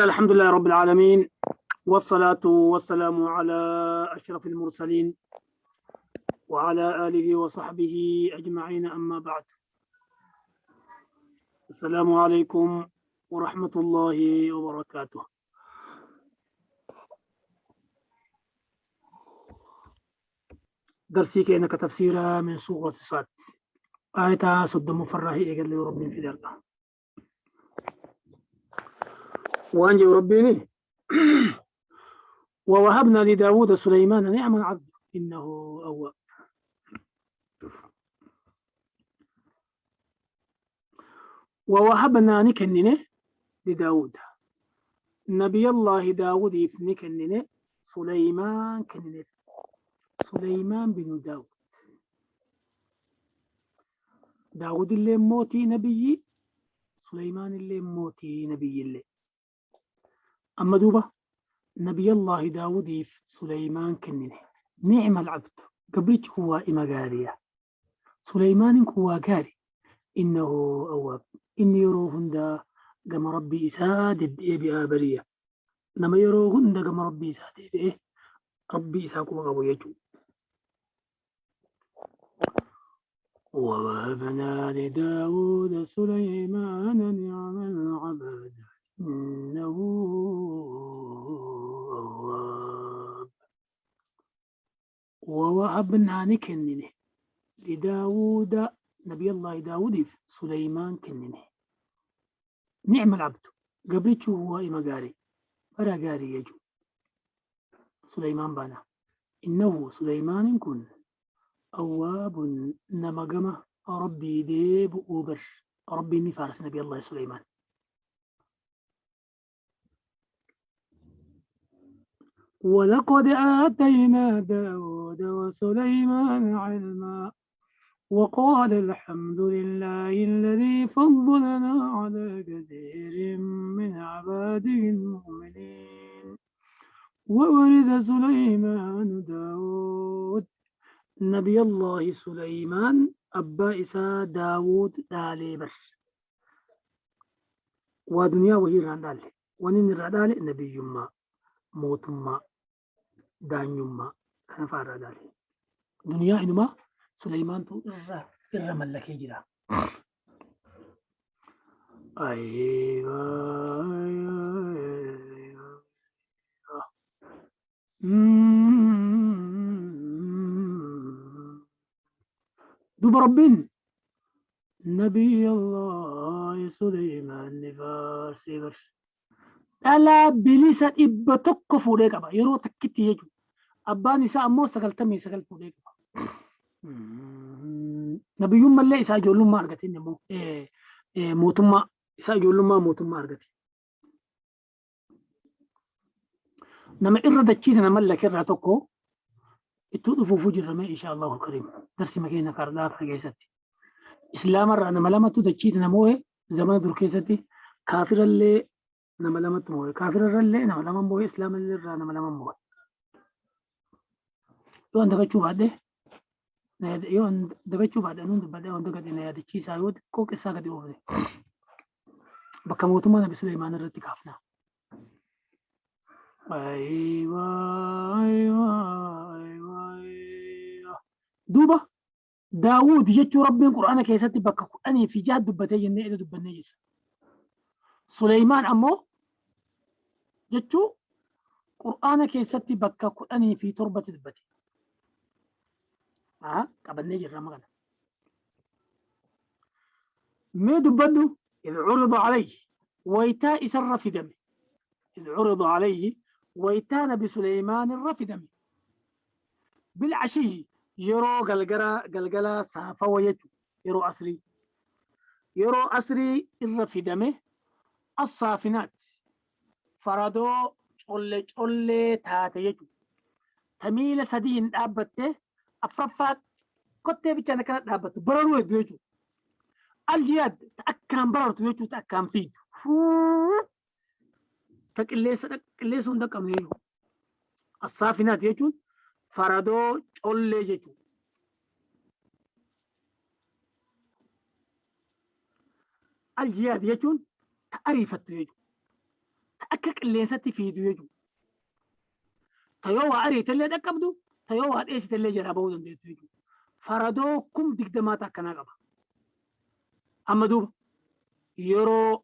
الحمد لله رب العالمين، والصلاة والسلام على أشرف المرسلين وعلى آله وصحبه أجمعين، أما بعد. السلام عليكم ورحمة الله وبركاته. درسي كأنك تفسيرا من سورة صاد، آية صد مفره إيقل ربي في ذلك وأنجي ربيني. ووهبنا لداود سليمان نعم العبد إنه أواب. ووهبنا نكننه لداود، نبي الله داود نكننه سليمان كننه، سليمان بن داود. داود اللي موتي نبي، سليمان اللي موتي نبي اللي. أما دوبة نبي الله داود سليمان كننه نعم العبد، قبلك هو إما سليمان هو قاري إنه أواب. إني يروهن دا قم ربي إساد بآبرية، نما يروهن دا قم ربي إساد إيه ربي إساك وغبو يجو. ووهبنا لداود سليمان نعم العبد إنه أواب. ووهبنا نكننه لداود نبي الله داود سليمان كننه نعم العبد، قبلته هو إما قاري برا قاري يجو سليمان بانا. إنه سليمان كن أواب نمجمة ربي ديب أوبر ربي نفارس نبي الله سليمان. ولقد آتينا داود وسليمان علما وقال الحمد لله الذي فضلنا على كثير من عباده المؤمنين. وورث سليمان داود، نبي الله سليمان أبا إسا داود دالي بس ودنيا وهي راندالي ونين رادالي نبي يما موتما دانيما كان فارادالي دنيا إنما سليمان تو إرى ملكي جرا. أيوة أيوة. دوب ربين نبي الله سليمان نفارسي برش ألا بليسة إبا تقفوا ليك أبا يرو تكتي يجو أباني ساعة مو سقلتمي سقلتوا ليك أبا. نبي يوم اللي إسا يقولون ما أرغتين مو موتما إسا يقولون ما موتما أرغتين. نما إرى دكيتنا ملك إرى تقو اتوقفوا فجر ما إن شاء الله الكريم درس مكينة كارداف حاجة إسلام الرأى نما لما تدكيتنا موه زمان دركيستي كافر اللي نما لما تموه كافر اللي نما لما موه إسلام اللي الرأى نما لما موه. لو عندك شو بعده يو دغچو بعد انون بعد ان دغه نه یاد چی سايود کو قصه غدي وفده بكموتما نبي سليمان الرتي كافنا. ايوه ايوه ايوه دوبا داوود يجو ربي القران كيستي بك اني في جهه دبتي جنة الى دبني سليمان امو جتو قران كيستي بك اني في تربه دبتي قبل نجي رمضان ما دبدو إذ عرض عليه ويتاء سر في دمه. إذ عرض عليه ويتاء نبي سليمان الرف دمه بالعشي يرو قلقرا قلقلا صافا ويتو يرو أسري يرو أسري الرف دمه الصافنات فرادو قل قل تاتيتو تميل سدين أبته أفرفات كنت بيجانا كانت دابت برروا يجو الجياد تأكم بررت يجو تأكم فيه تك اللي صندوق أم يجو الصافنات يجو فردو قل يجو الجياد يجو تعرفت يجو Akka qilleensatti fiidu jechuudha. Ta yoo waa ariitellee dhaqqabdu, ta yoo waa dheessitellee jalaa bahuu dandeettu jechuudha. Faradoo 20,000 akkanaa qaba. Amma duuba yeroo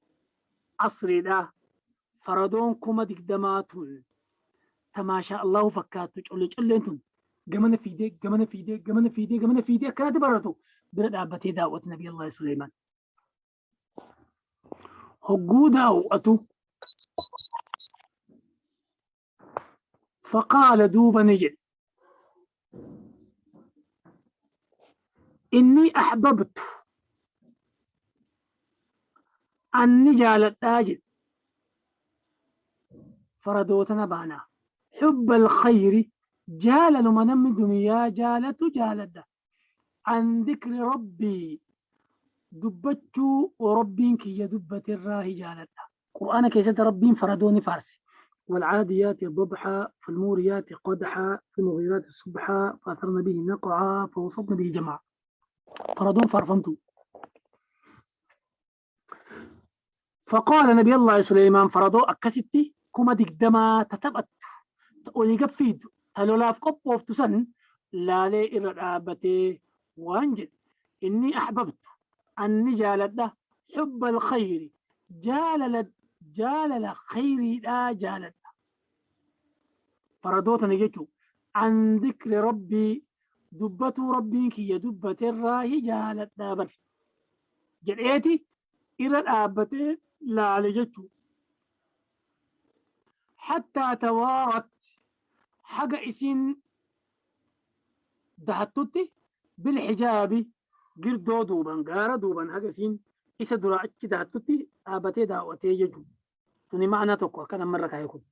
asriidhaa faradoon 20,000 tun ta maashaa Allahu fakkaattu colle colleen tun gamana fiidee gamana fiidee gamana fiidee gamana fiidee akkanatti baratu bira dhaabbatee daawwatu Nabi Allah Suleymaan. Hogguu daawwatu faqaala duuba ni jedhe inni ahbabtu anni jaaladhaa jedhe faradootana baanaa hubba alkhayri jaalaluma namni duniyaa jaalatu jaaladha an dhikri rabbii dubbachuu rabbiin kiyya dubbaterraa jaaladha. Qur'aana keessatti rabbiin faradoo ni faarse. والعاديات ضبحا فالموريات قدحا فالمغيرات صبحا فأثرن به نقعا فوسطن به جمعا. Faradoon faarfamtu. فقال نبي الله سليمان faradoo akkasitti 20,000 tataphattu olii gaffiidu ta lolaaf qophooftu san laalee irra dhaabbatee waan jedhe إني أحببت anni jaaladha حب الخير jaalala jaalala khayriidhaa jaaladha faradootani jechuu عن ذكر ربي dubbatuu rabbiin kiyya dubbaterraa jaaladhaa bar jedheeti irra dhaabbatee laale jechuu. حتى توارت haga isin dahattutti بالحجاب girdoo duuban gaara duuban haga isin isa dura achi dahattutti dhaabbatee daawwatee jechuu. Tuni ma'anaa tokko akka namarra kaa'e kun.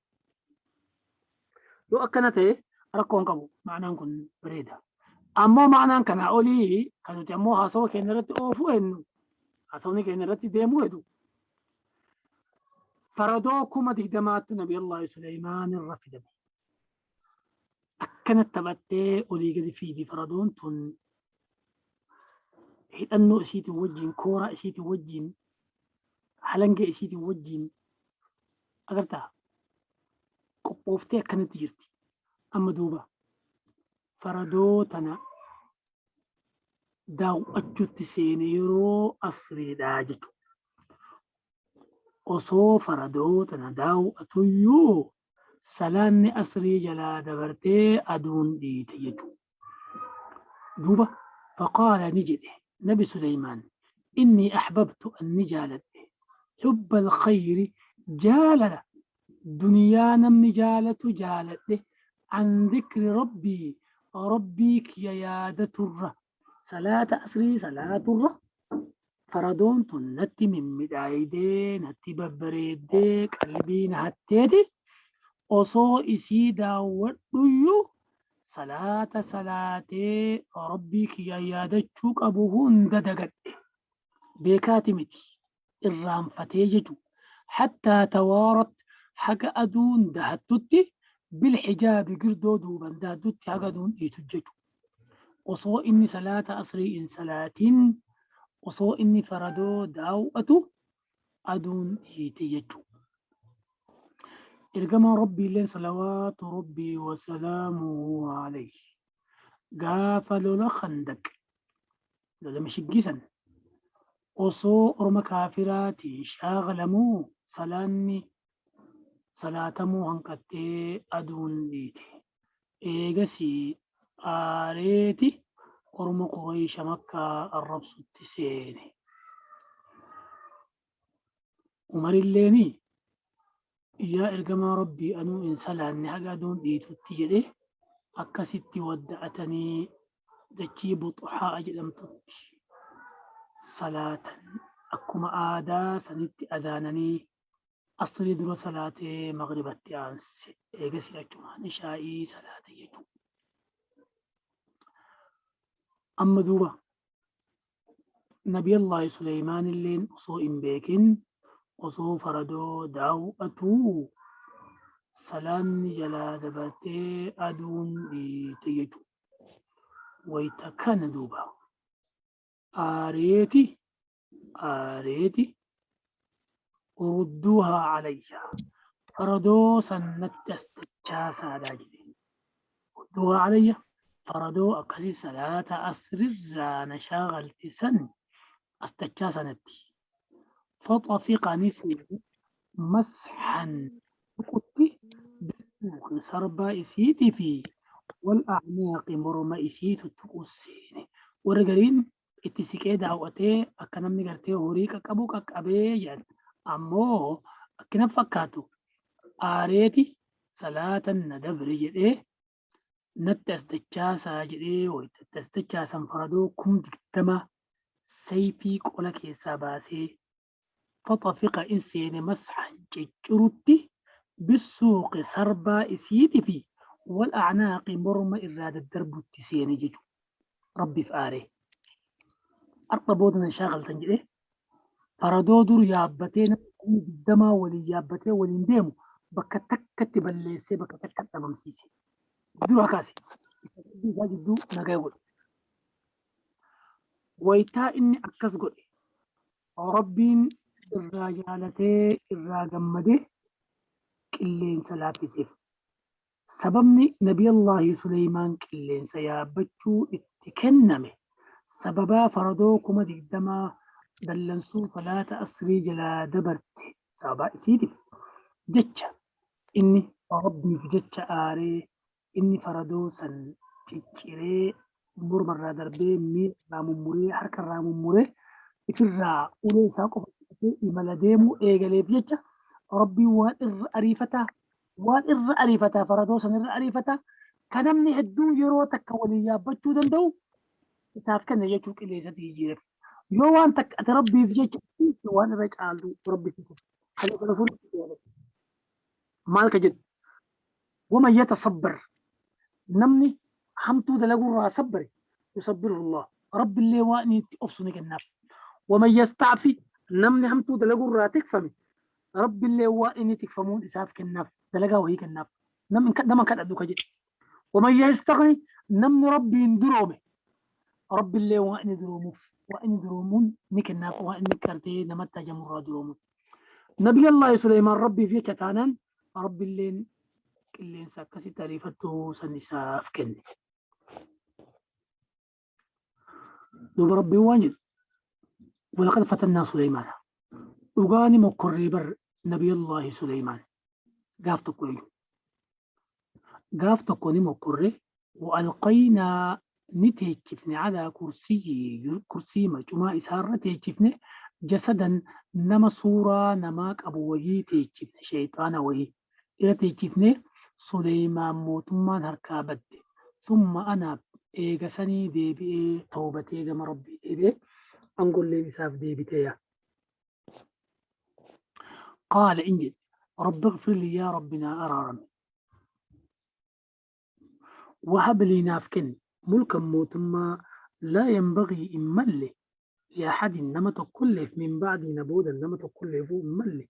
Yoo akkana ta'e rakkoon qabu, ma'anaan kun bareeda. Ammoo ma'anaan kanaa olii kan nuti ammoo haasawa keenya irratti oofuu hennu haasawni keenya irratti deemuu hedu. Faradoo 20,000tti Nabi Allah Suleymaan irra fidame. Akkana taphattee olii gadi fiidi faradoon tun hidhannoo isiitiin wajjin, kooraa isiitiin wajjin, halangee isiitiin wajjin agartaa qophooftee akkanatti jirti. Amma duuba faradoo tana daawwachuutti seene yeroo asriidhaa jechuudha. Osoo faradoo tana daawwatuyyuu salaanni asrii jalaa dabartee aduun dhiite jechuudha. Duuba فقال ni jedhe Nabi Suleymaan إني أحببت anni jaaladhe حب الخير jaalala duniyaa namni jaalatu jaaladhe عن ذكر ربي rabbii kiyya yaadaturra salaata asrii salaaturra faradoon tun natti mimmiidhaayidee natti babbareeddee qalbii na hatteeti osoo isii daawwadhuyyuu salaata salaatee rabbii kiyya yaadachuu qabu hunda dagadhe beekaati miti irraanfatee jechu. حتى توارت haga aduun dahattutti بالحجاب girdoo duuban dahattutti haga aduun dhiitu jechu. Osoo inni salaata asrii in salaatiin osoo inni faradoo daawwatu aduun dhiite jechu. Ergamaan rabbiilleen صلوات ربي وسلامه عليه gaafa lola Khandaq lola mishiggisan osoo orma kaafiraatiin shaagalamuu salaanni salaatamuu hanqattee aduun dhiite. Eegasii aareeti orma Qureesha Makkaa arrabsutti seene. Umarilleeni yaa ergamaa rabbii anuu hin salaanne haga aduun dhiitutti jedhe akkasitti wadda'atanii dachii Buxuhaa jedhamtutti salaatan akkuma aadaa sanitti adaananii asrii dura salaatee maghribatti aanse eegasii achumaan ishaa'ii salaate jechuudha. Amma duuba Nabi Allah Suleymaan illeen osoo hin beekin osoo faradoo daawwatuu salaanni jalaa dabartee aduun dhiite jechuudha. Wayita kana duuba aareeti aareeti ردوها علي. Faradoo san natti as dachaasaadha jedhe. Rudduuhaa calayya faradoo akkasii salaata asrirraa na shaagalte san as dachaasaa natti. Faxafiqa ni seene masxan tuqutti bisuuqi sarbaa isiitii fi wal a'naaqi morma isii tuttuqu seene. Warri gariin itti siqee daaw'atee akka namni gartee horii qaqqabu qaqqabee jedhan. Ammoo akki na fakkaatu aareeti salaatan na dabre jedhee natti as dachaasaa jedhee wayita itti as dachaasan faradoo 20,000 sayfii qola keessaa baasee faxafiqa in seene masxan ciccurutti bissuuqi sarbaa isiiti fi wal a'naaqi morma irraa daddarbutti seene jechu Rabbiif aaree. Har'a booda na shaakaltan jedhee faradoo dur yaabbatee namni 20,000 waliin yaabbatee waliin deemu bakka takkatti balleessee bakka takka dhabamsiise. Dura kaase. Isa gidduu isaa jidduu nagaya godhe. Waytaa inni akkas godhe Rabbiin irraa jaalatee irraa gammadee qilleensa laaffiseef. Sababni Nabiyallaahi Suleymaan qilleensa yaabbachuu itti kenname sababaa faradoo 20,000 dallansuu salaata asrii jalaa dabarte sababaa isiitiif jecha inni Rabbiif jecha aaree inni faradoo san cicciree morma irraa darbee miila irraa mummuree harka irraa mummuree ifirraa ulee isaa qofa fudhatee imala deemuu eegaleef jecha Rabbiin waan irra ariifataa waan irra ariifataa faradoo san irra ariifataa ka namni hedduun yeroo takka waliin yaabbachuu danda'u isaaf kenne jechuu qilleensatti jijjiireef. Yoo waan takka ati Rabbiif jecha dhiifte waan irra caaltu Rabbi si kenna. Kaleessa Rasuulli maal ka jedhu? Waman yatasabbar namni hamtuu dalagurraa sabbare yusabbiruhu Allah Rabbillee waan inni itti obsu ni kennaaf. Waman yasta'fi namni hamtuu dalagurraa tikfame Rabbillee waan inni tikfamuun isaaf kennaaf dalagaa wahii kennaaf. Nama hin kadhadhu ka jedhe. Waman yastaghni namni Rabbiin duroome Rabbillee waan inni duroomuuf waan inni duroomuun ni kennaaf waan inni gartee namatti hajamurraa duroomuun. Nabiyallaahi Suleymaan Rabbiif jecha taanaan Rabbilleen qilleensa akkasitti ariifattuu san isaaf kenne. Duuba Rabbiin waan jedhu walaqad fatannaa Suleymaana dhugaa ni mokkorree bar Nabiyallaahi Suleymaan gaaf tokko eenyu gaaf tokko ni mokkorre wa'alqaynaa ni teechifne alaa kursiyyi kursii marcumaa isaarra teechifne jasadan nama suuraa namaa qabu wayii teechifne sheyxaana wayii irra teechifne Suleymaan mootummaan harkaa badde summa anaab eega sanii deebi'ee tawbatee gama Rabbii deebi'ee angolleen isaaf deebiteeya. Qaala in jedhe Rabbi ighfir lii yaa Rabbi naa araarami. Wahab lii naaf kenni mulkan mootummaa laa yanbagii hin malle li'ahadin nama tokkolleef min ba'dii na boodan nama tokkolleefuu hin malle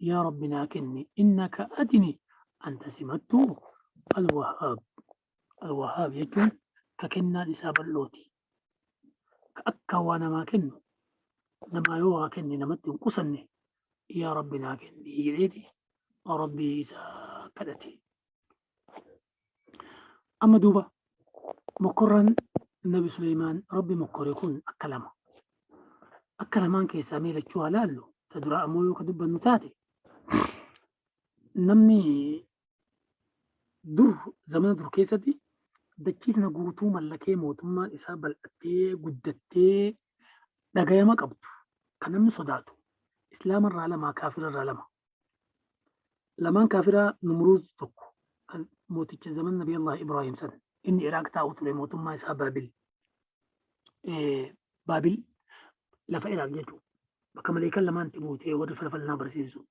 yaa Rabbi naa kenni innaka atini anta simattuu alwahhaab alwahhaab jechuun ka kennaan isaa bal'ooti ka akka waa namaa kennu namaa yoo waa kenne namatti hin qusanne yaa Rabbi naa kenni jedheeti Rabbii isaa kadhate. Amma duuba mokkorraan Nabi Suleymaan Rabbi mokkore kun akka lama. Akka lamaan keessaa mee lachuu haa laallu. Ta duraa ammoo yoo ka dubbannu taate namni dur zamana dur keessatti dachii tana guutuu mallakee mootummaan isaa bal'attee guddattee dhagayama qabdu kan namni sodaatu islaama irraa lama kaafira irraa lama. Lamaan kaafiraa Numruuz tokko kan mooticha zaman Nabi Allah Ibrahim san inni Iraaq taa'u ture mootummaa isaa Baabil. Baabil lafa Iraaq jechuudha. Bakka maleekan lamaan itti buutee warri falfalnaa barsiisu.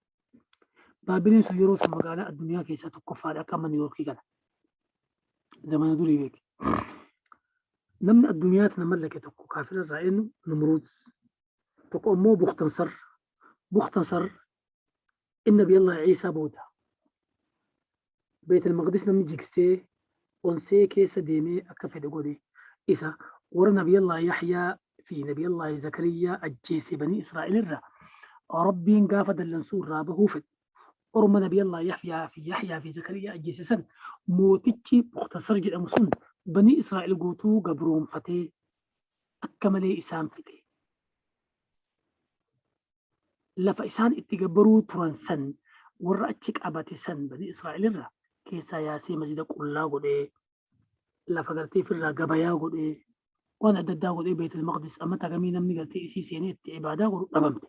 Baabiliin sun yeroo san magaalaa addunyaa keessaa tokkoffaadha akka amma Niiwoorkii kana. Zamana durii beeki. Namni addunyaa tana mallake tokko kaafira irraa eenyu Numruuz. Tokko ammoo Buktansar. Buktansar inni Nabiyallah Ciisaa booda Beetal Maqdis namni jigsee onsee keessa deemee akka fedhe godhe isa warra Nabiyallah Yaxyaa fi Nabiyallah Zakariyaa ajjeese banii Israa'el irraa Rabbiin gaafa dallansuu irraa bahuu fedhe Orma Nabiyallaahi Yahyaa fi Yahyaa fi Zakariyaa ajjeese san mootichi Bukhtasar jedhamu sun Banii Israa'el guutuu gabroomfatee akka malee isaan fixe. Lafa isaan itti gabbaruu turan san warra achi qabate san Banii Israa'el irra keessaa yaasee masjida qullaa godhee lafa gartee firraa gabayaa godhee waan adda addaa godhee Beetul Maqdis amma tagamii namni gartee isii seenee itti ibaadaa godhu dhabamte.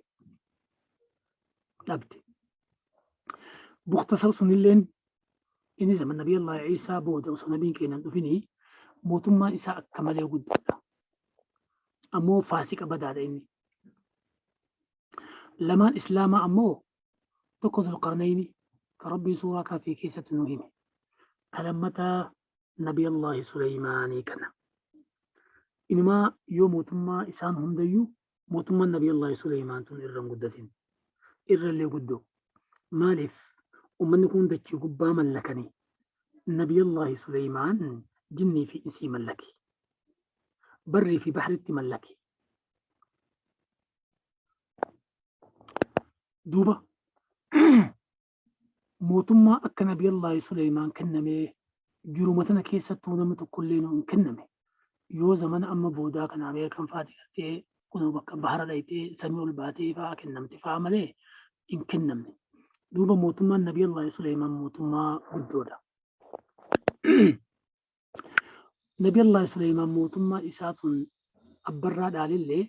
Dhabde. Bukhtasar sunilleen inni zaman Nabiyallah Iisaa booda osoo nabiin keenya hin dhufinii mootummaan isaa akka malee guddaadha. Ammoo faasiqa badaadha inni. Lamaan Islaamaa ammoo tokko Zulqarnayni ka Rabbiin suuraa Kahfii keessatti nu hime. Ka lammataa Nabiyallaahi Suleymaanii kana. Inumaa yoo mootummaa isaan hundayyuu mootummaan Nabiyallaahi Suleymaan tun irra hin guddatin. Irrallee guddoo. Maaliif ummanni kun dachii gubbaa mallakanii Nabiyallaahi Suleymaan jinnii fi insii mallake. Barrii fi bahritti mallake. Duuba mootummaa akka Nabiyallaahi Suleymaan kennamee jiruma tana keessattuu namni tokkollee nu hin kenname. Yoo zamana amma boodaa kana Ameerikaan faati gartee kunoo bakka bahara dhayxee samii ol baatee fa'aa kennamte fa'aa malee hin kennamne. Duuba mootummaan Nabiyallaahi Suleymaan mootummaa guddoodha. Nabiyallaahi Suleymaan mootummaa isaa tun abbarraa dhaalellee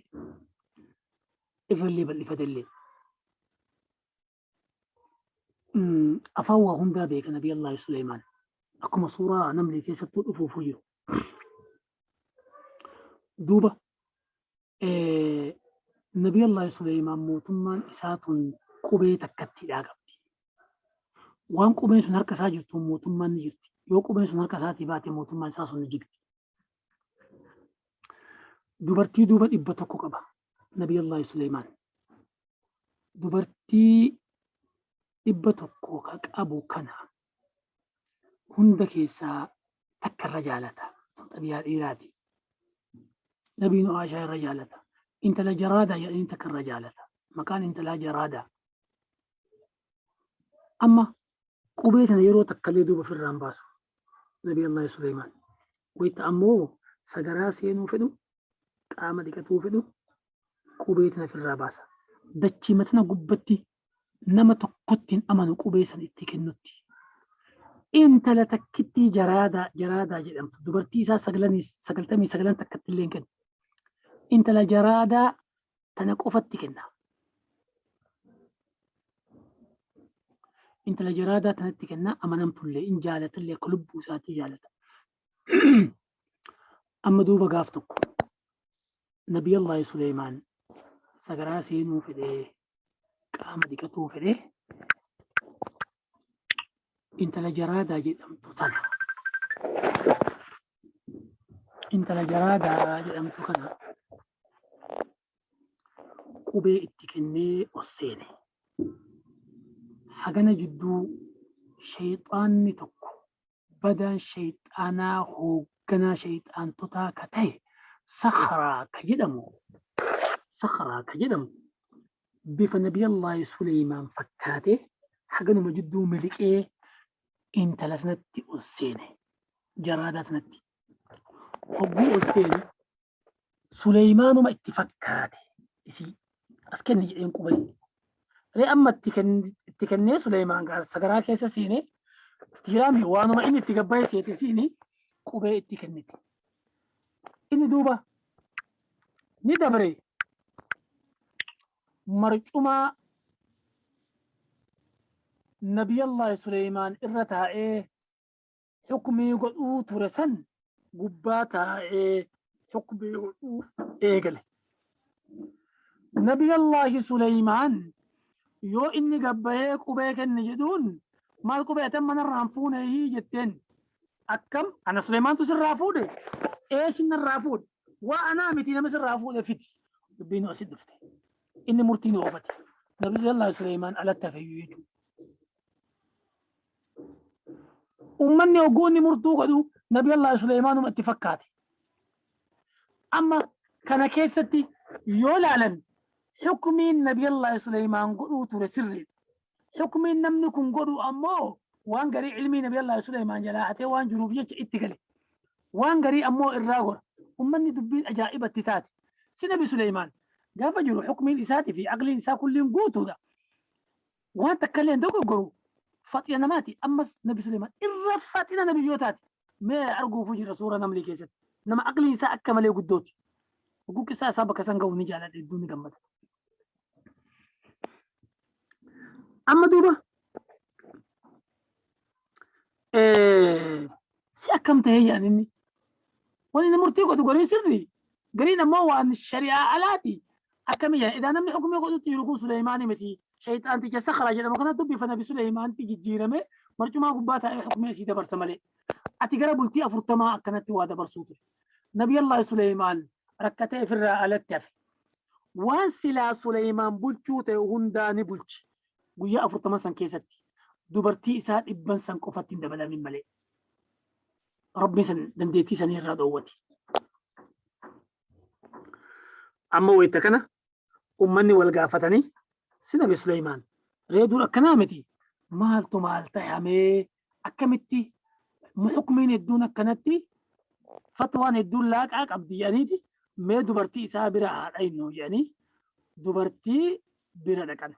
irrallee bal'ifatellee. Afaan waa hundaa beeka Nabiyallaahi Suleymaan. Akkuma suuraa namni keessattuu dhufuufu jiru. Duuba Nabiyallaahi Suleymaan mootummaan isaa tun qubee takkattiidhaa qabdi. Waan qubeen sun harka isaa jirtuun mootummaan ni jirti. Yoo qubeen sun harka isaatii baate mootummaan isaa sun ni jigdi. Dubartii duuba 100 qaba Nabiyallaahi Suleymaan. Dubartii 100 ka qabu kana hunda keessaa takka irra jaalata. Sun xabiyaa dhiiraati. Nabiin Aashaa irra jaalata. Intala Jaraadaa jedhanii takka irra jaalata. Maqaan intalaa Jaraadaa. Amma qubee tana yeroo takkallee duuba ofirraa hin baasu. Nabi Allahi Suleymaan. Wayta ammoo sagaraa seenuu fedhu, qaama dhiqatuu fedhu qubee tana ofirraa baasa. Dachii tana gubbatti nama tokkotti hin amanu qubee san itti kennutti. Intala takkittii jaraadaa jaraadaa jedhamtu dubartii isaa 99 takkatti illee hin kennu. Intala jaraadaa tana qofatti kenna. Intala jaraadaa tanatti kenna amanamtullee in jaalatallee akka lubbuu isaatii jaalata. Amma duuba gaaf tokko Nabiyallaahi Suleymaan sagaraa seenuu fedhee qaama dhiqatuu fedhee intala jaraadaa jedhamtu tana intala jaraadaa jedhamtu kana qubee itti kennee ol seene. Hagana jidduu shayxaanni tokko badaan shayxaanaa hoogganaa shayxaantotaa ka ta'e Sakhraa ka jedhamu Sakhraa ka jedhamu bifa Nabiyallaahi Suleymaan fakkaatee haganuma jidduu miliqee intala sanatti ol seene. Jaraadaa sanatti. Hogguu ol seene Suleymaanuma itti fakkaate isii as kenni jedheen qubee. Ree amma itti kennee Suleymaan sagaraa keessa seenee jiraame waanuma inni itti gabbaa'e seete isiin qubee itti kennite. Inni duuba ni dabre marcumaa Nabiyallaahi Suleymaan irra taa'ee hukmii godhuu ture san gubbaa taa'ee hukmii godhuu eegale. Nabiyallaahi Suleymaan yoo inni gabbayee qubee kenni jedhuun maal qubee ati amma narraan fuuneehii jetteen akkam ana Suleymaantu sirraa fuudhe ee sinnarraa fuudhe waa anaa miti nama sirraa fuudhe fidi dubbiin asi dhufte inni murtii ni oofate Nabiyallaahi Suleymaan alatti hafeyyuu jechuudha. Ummanni hogguu inni murtuu godhu Nabi Allah Suleymaanuma itti fakkaate. Amma kana keessatti yoo laalan hukumiin Nabi Allah Suleymaan godhuu ture sirriidha. Hukmiin namni kun godhu ammoo waan garii ilmii Nabi Allah Suleymaan jalaa hatee waan jiruuf jecha itti gale. Waan garii ammoo irraa gora. Ummanni dubbiin ajaa'ibatti taate. Si Nabi Suleymaan gaafa jiru hukmiin isaatii fi aqliin isaa kulliin guutuudha. Waan takka illee hin dogoggoru. Faxina namaati. Ammas Nabi Suleymaan irra faxina nabiyyootaati. Mee arguufu jira suura namlii keessatti. Nama aqliin isaa akka malee guddooti. Hogguu qissaa isaa bakka san ga'u ni jaaladha, hedduu ni gammada. Amma duuba si akkam ta'ee jedhan inni. Wanni inni murtii godhu gariin sirrii, gariin ammoo waan shari'aa alaati. Akkami jedhan, edaa namni hukumii godhutti jiru kun Suleymaanii miti. Shayxaanticha Sakraa jedhamu kana dubbifa Nabi Suleymaanitti jijjiirame marcumaa gubbaa taa'ee hukumii asii dabarsa malee. Ati gara bultii 40 akkanatti waa dabarsuu ture. Nabiyallaahi Suleymaan rakkatee ifirraa alatti hafe. Waan silaa Suleymaan bulchuu ta'e hundaa ni bulche. Guyyaa 40 san keessatti dubartii isaa dhibban san qofatti hin dabalamin malee. Rabbiin san dandeettii sanii irraa dhoowwate. Amma wayita kana ummanni wal gaafatanii, si Nabi Suleymaan ree dur akkanaa miti, maaltu maal tahamee, akkamitti hukmiin hedduun akkanatti fatwaan hedduun laaqaa qabdi jedhaniiti, mee dubartii isaa bira haa dhaynu jedhanii dubartii bira dhaqan.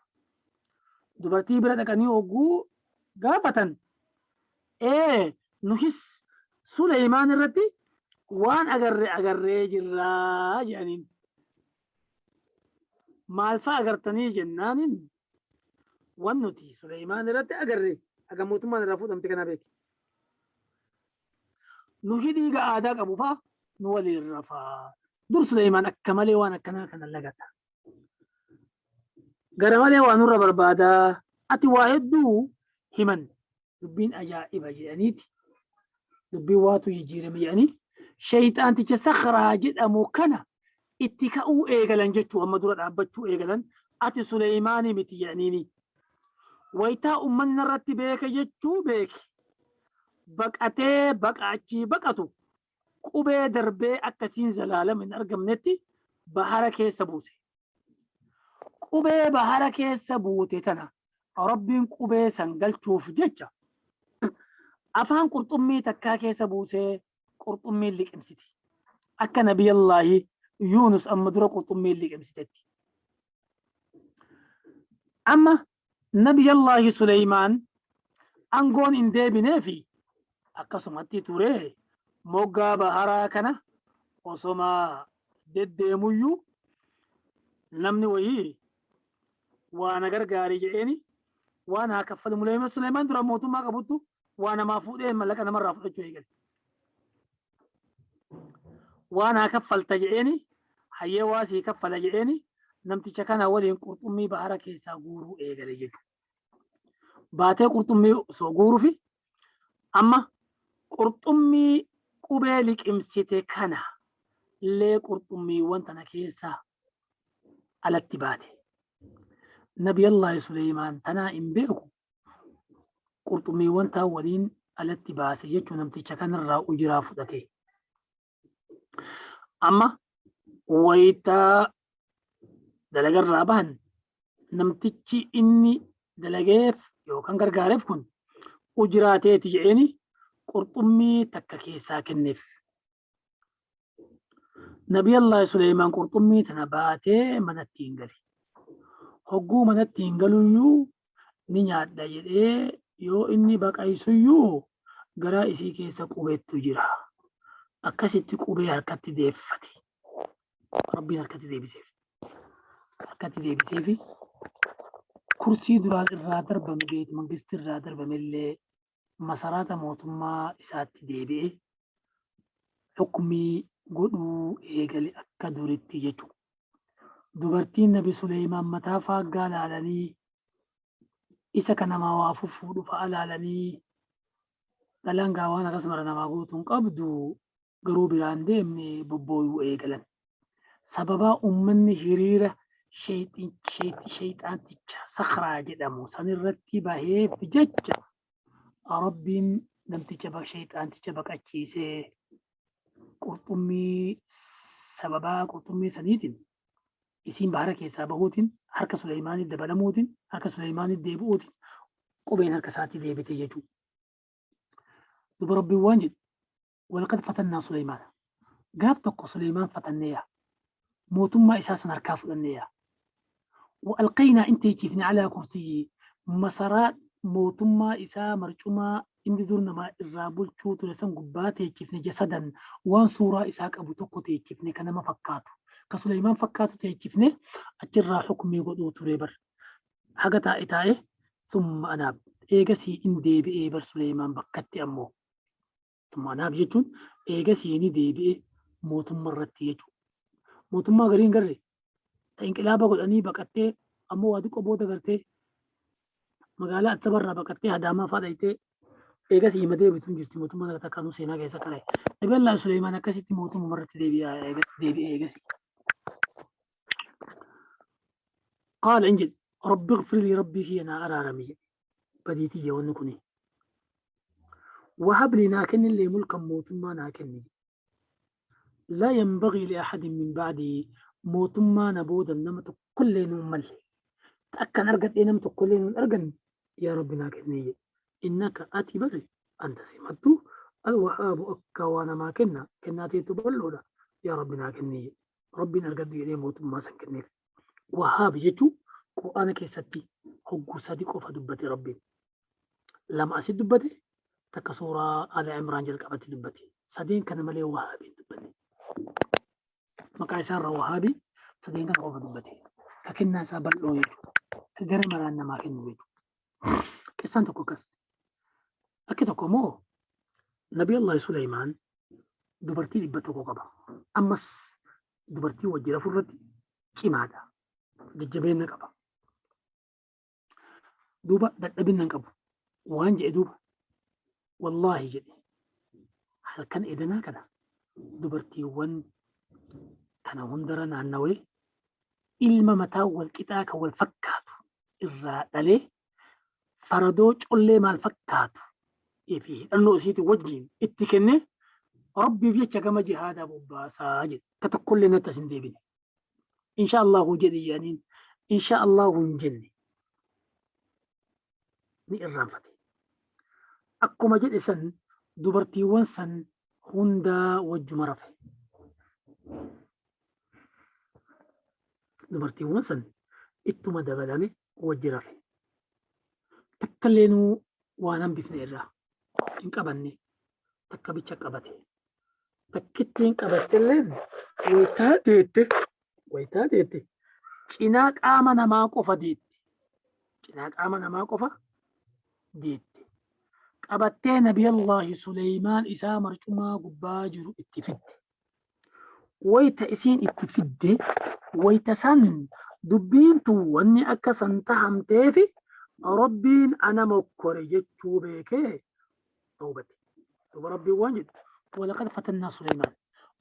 Dubartii bira dhaqanii hogguu gaafatan, ee nuhis Suleymaan irratti waan agarre agarree jirraa jedhaniin. Maal fa'a agartanii jennaanin, wan nuti Suleymaan irratti agarre aga mootummaan irraa fuudhamte kana beeki. Nuhi dhiiga aadaa qabu fa'a nu waliin rafaa. Dur Suleymaan akka malee waan akkanaa kana lagata. Gara malee waa nurra barbaadaa. Ati waa hedduu himan. Dubbiin ajaa'iba jedhaniiti. Dubbiin waatu jijjiirame jedhanii shayxaanticha Sakraa jedhamu kana itti ka'uu eegalan jechuu, amma dura dhaabbachuu eegalan, ati Suleymaanii miti jedhaniini. Waytaa ummanni narratti beeke jechuu beeke. Baqatee baqa achii baqatu qubee darbee akkasiin zalaalam hin argamnetti bahara keessa buuse. Qubee bahara keessa buute tana Rabbiin qubee san galchuuf jecha afaan qurxummii takkaa keessa buusee qurxummiin liqimsite. Akka Nabiyallaahi Yuunus amma dura qurxummiin liqimsitetti. Amma Nabiyallaahi Suleymaan angoon hin deebineefi akkasumatti ture, moggaa baharaa kana osoma deddeemuyyuu namni wayii waa na gargaari jedheeni waan haa kaffalu. Suleymaan dura mootummaa qabuttu waa namaa fuudhee mallaqa namarraa fudhachuu eegale. Waan haa kaffalta jedheeni, hayyee waa sii kaffala jedheeni, namticha kana waliin qurxummii bahara keessaa guuruu eegale jechuudha. Baatee qurxummii osoo guuruufi amma qurxummii qubee liqimsite kana illee qurxummiiwwan tana keessaa alatti baate. Nabiyallaahi Suleymaan tanaa hin beeku, qurxummiiwwan taan waliin alatti baase jechuun namticha kanarraa ujiraa fudhate. Amma wayita dalagarraa bahan namtichi inni dalageef yookaan gargaareef kun ujiraa teeti jedheeni qurxummii takka keessaa kenneef. Nabiyallaahi Suleymaan qurxummii tana baatee manatti hin gale. Hogguu manatti hin galuyyuu ni nyaadha jedhee yoo inni baqaysuyyuu garaa isii keessa qubeettu jira. Akkasitti qubee harkatti deeffate. Rabbiin harkatti deebiseef. Harkatti deebiseefi kursii duraan irraa darbame, beet mangisti irraa darbame illee masaraata mootummaa isaatti deebi'e, hukmii godhuu eegale akka duritti jechuudha. Dubartiin Nabi Suleymaan mataa faaggaa laalanii, isa ka namaa waa fuffuudhu fa'a laalanii, dhalaan gaa waan akkas mara namaa gootu hin qabdu, garuu biraan deemne bobbooyuu eegalan. Sababaa ummanni hiriira sheyxaanticha Sakraa jedhamu sanirratti baheef jecha Rabbiin namticha sheyxaanticha baqachiisee, qurxummii sababaa qurxummii saniitiin isiin bahara keessaa bahuutiin, harka Suleymaanii dabalamuutiin, harka Suleymaanii deebi'uutiin Qubeen harka isaatii deebite jechuudha. Duba Rabbiin waan jedhu, walaqad fatannaa Suleymaana. Gaaf tokko Suleymaan fatanneeya. Mootummaa isaa san harkaa fudhanneeya. Wa alqaynaa in teechifne alaa kursiyyi masaraa mootummaa isaa marcumaa inni dur namaa irraa bulchuu ture san gubbaa teechifne jasadan waan suuraa isaa qabu tokko teechifne ka nama fakkaatu. Ka Suleymaan fakkaatu teechifne achirraa hukmii godhuu ture bar. Haga taa'e taa'e summa anaab eegasii in deebi'ee bar Suleymaan bakkatti ammoo. Summa anaab jechuun eegasii ni deebi'e mootummaa irratti jechuudha. Mootummaa garii hin garre ta inqilaaba godhanii baqattee ammoo waa xiqqoo booda gartee magaalaa Attabarraa baqattee Hadaamaa fa'aa dhayxee eegasii hima deebitu hin jirti mootummaan akka takkaanuu seenaa keessa kare. Nabiyallaa Suleymaan akkasitti mootummaa irratti deebi'ee eegasii. Qaala in jedhe rabbi ighfir lii rabbii kiyya naa araarami jedhe badii tiyya wanni kuni. Wahab lii naa kennillee mulkan mootummaa naa kenni jedhe. Laa yanbagii li ahadin min ba'dii mootummaa na booda nama tokkollee nuun malle. Ta akkan argadhee nam tokkollee nuun arganne yaa rabbi naa kennee jedhe. Innaka ati bari anta simattu alwahaabu akka waa namaa kenna kennaa teetu bal'oodha yaa rabbi naa kennee jedhe. Rabbiin argadhu jedhee mootummaa san kenneef. Wahaab jechuun Qur'aana keessatti hogguu sadi qofa dubbate Rabbiin. Lama asitti dubbate, takka suuraa Aala Imraan jalqabatti dubbate. Sadeen kana malee Wahaabiin dubbanne. Maqaa isaarra Wahaabii sadeen kana qofa dubbate. Ka kennaa isaa bal'oo jechuudha. Ka gara maraan namaa kennu jechuudha. Qissaan tokko akkas. Akki tokko immoo Nabi Allah Suleymaan dubartii 100 qaba. Ammas dubartii wajji rafuu irratti cimaadha. Jajjabeenya qaba. Duuba dadhabinna hin qabu. Waan jedhe duuba wallaahi jedhe halkan edanaa kana dubartiiwwan kana hundarra naannawee ilma mataa wal qixaa kan wal fakkaatu irraa dhalee faradoo collee maal fakkaatu fi hidhannoo isiitiin wajjiin itti kennee Rabbiif jecha gama jihaadaa bobbaasaa jedhe. Ka tokkollee natti as hin deebine. Insha Allahu jedhi jedhaniin insha Allahu hin jenne. Ni irraanfate. Akkuma jedhe san dubartiiwwan san hundaa wajjuma rafe. Dubartiiwwan san ittuma dabalame wajji rafe. Takkallee waan hambifne irraa hin qabanne takka bicha qabate. Takkittiin qabattelleen waytaa deette waytaa deette cinaa qaama namaa qofa deette. Cinaa qaama namaa qofa deette. Qabattee Nabiyallaahi Suleymaan isaa marcumaa gubbaa jiru itti fidde. Wayta isiin itti fidde wayta san dubbiin tun wanni akka san tahamteefi Rabbiin ana mokkore jechuu beekee tawbate. Duuba Rabbiin waan jedhu walaqad fatannaa Suleymaan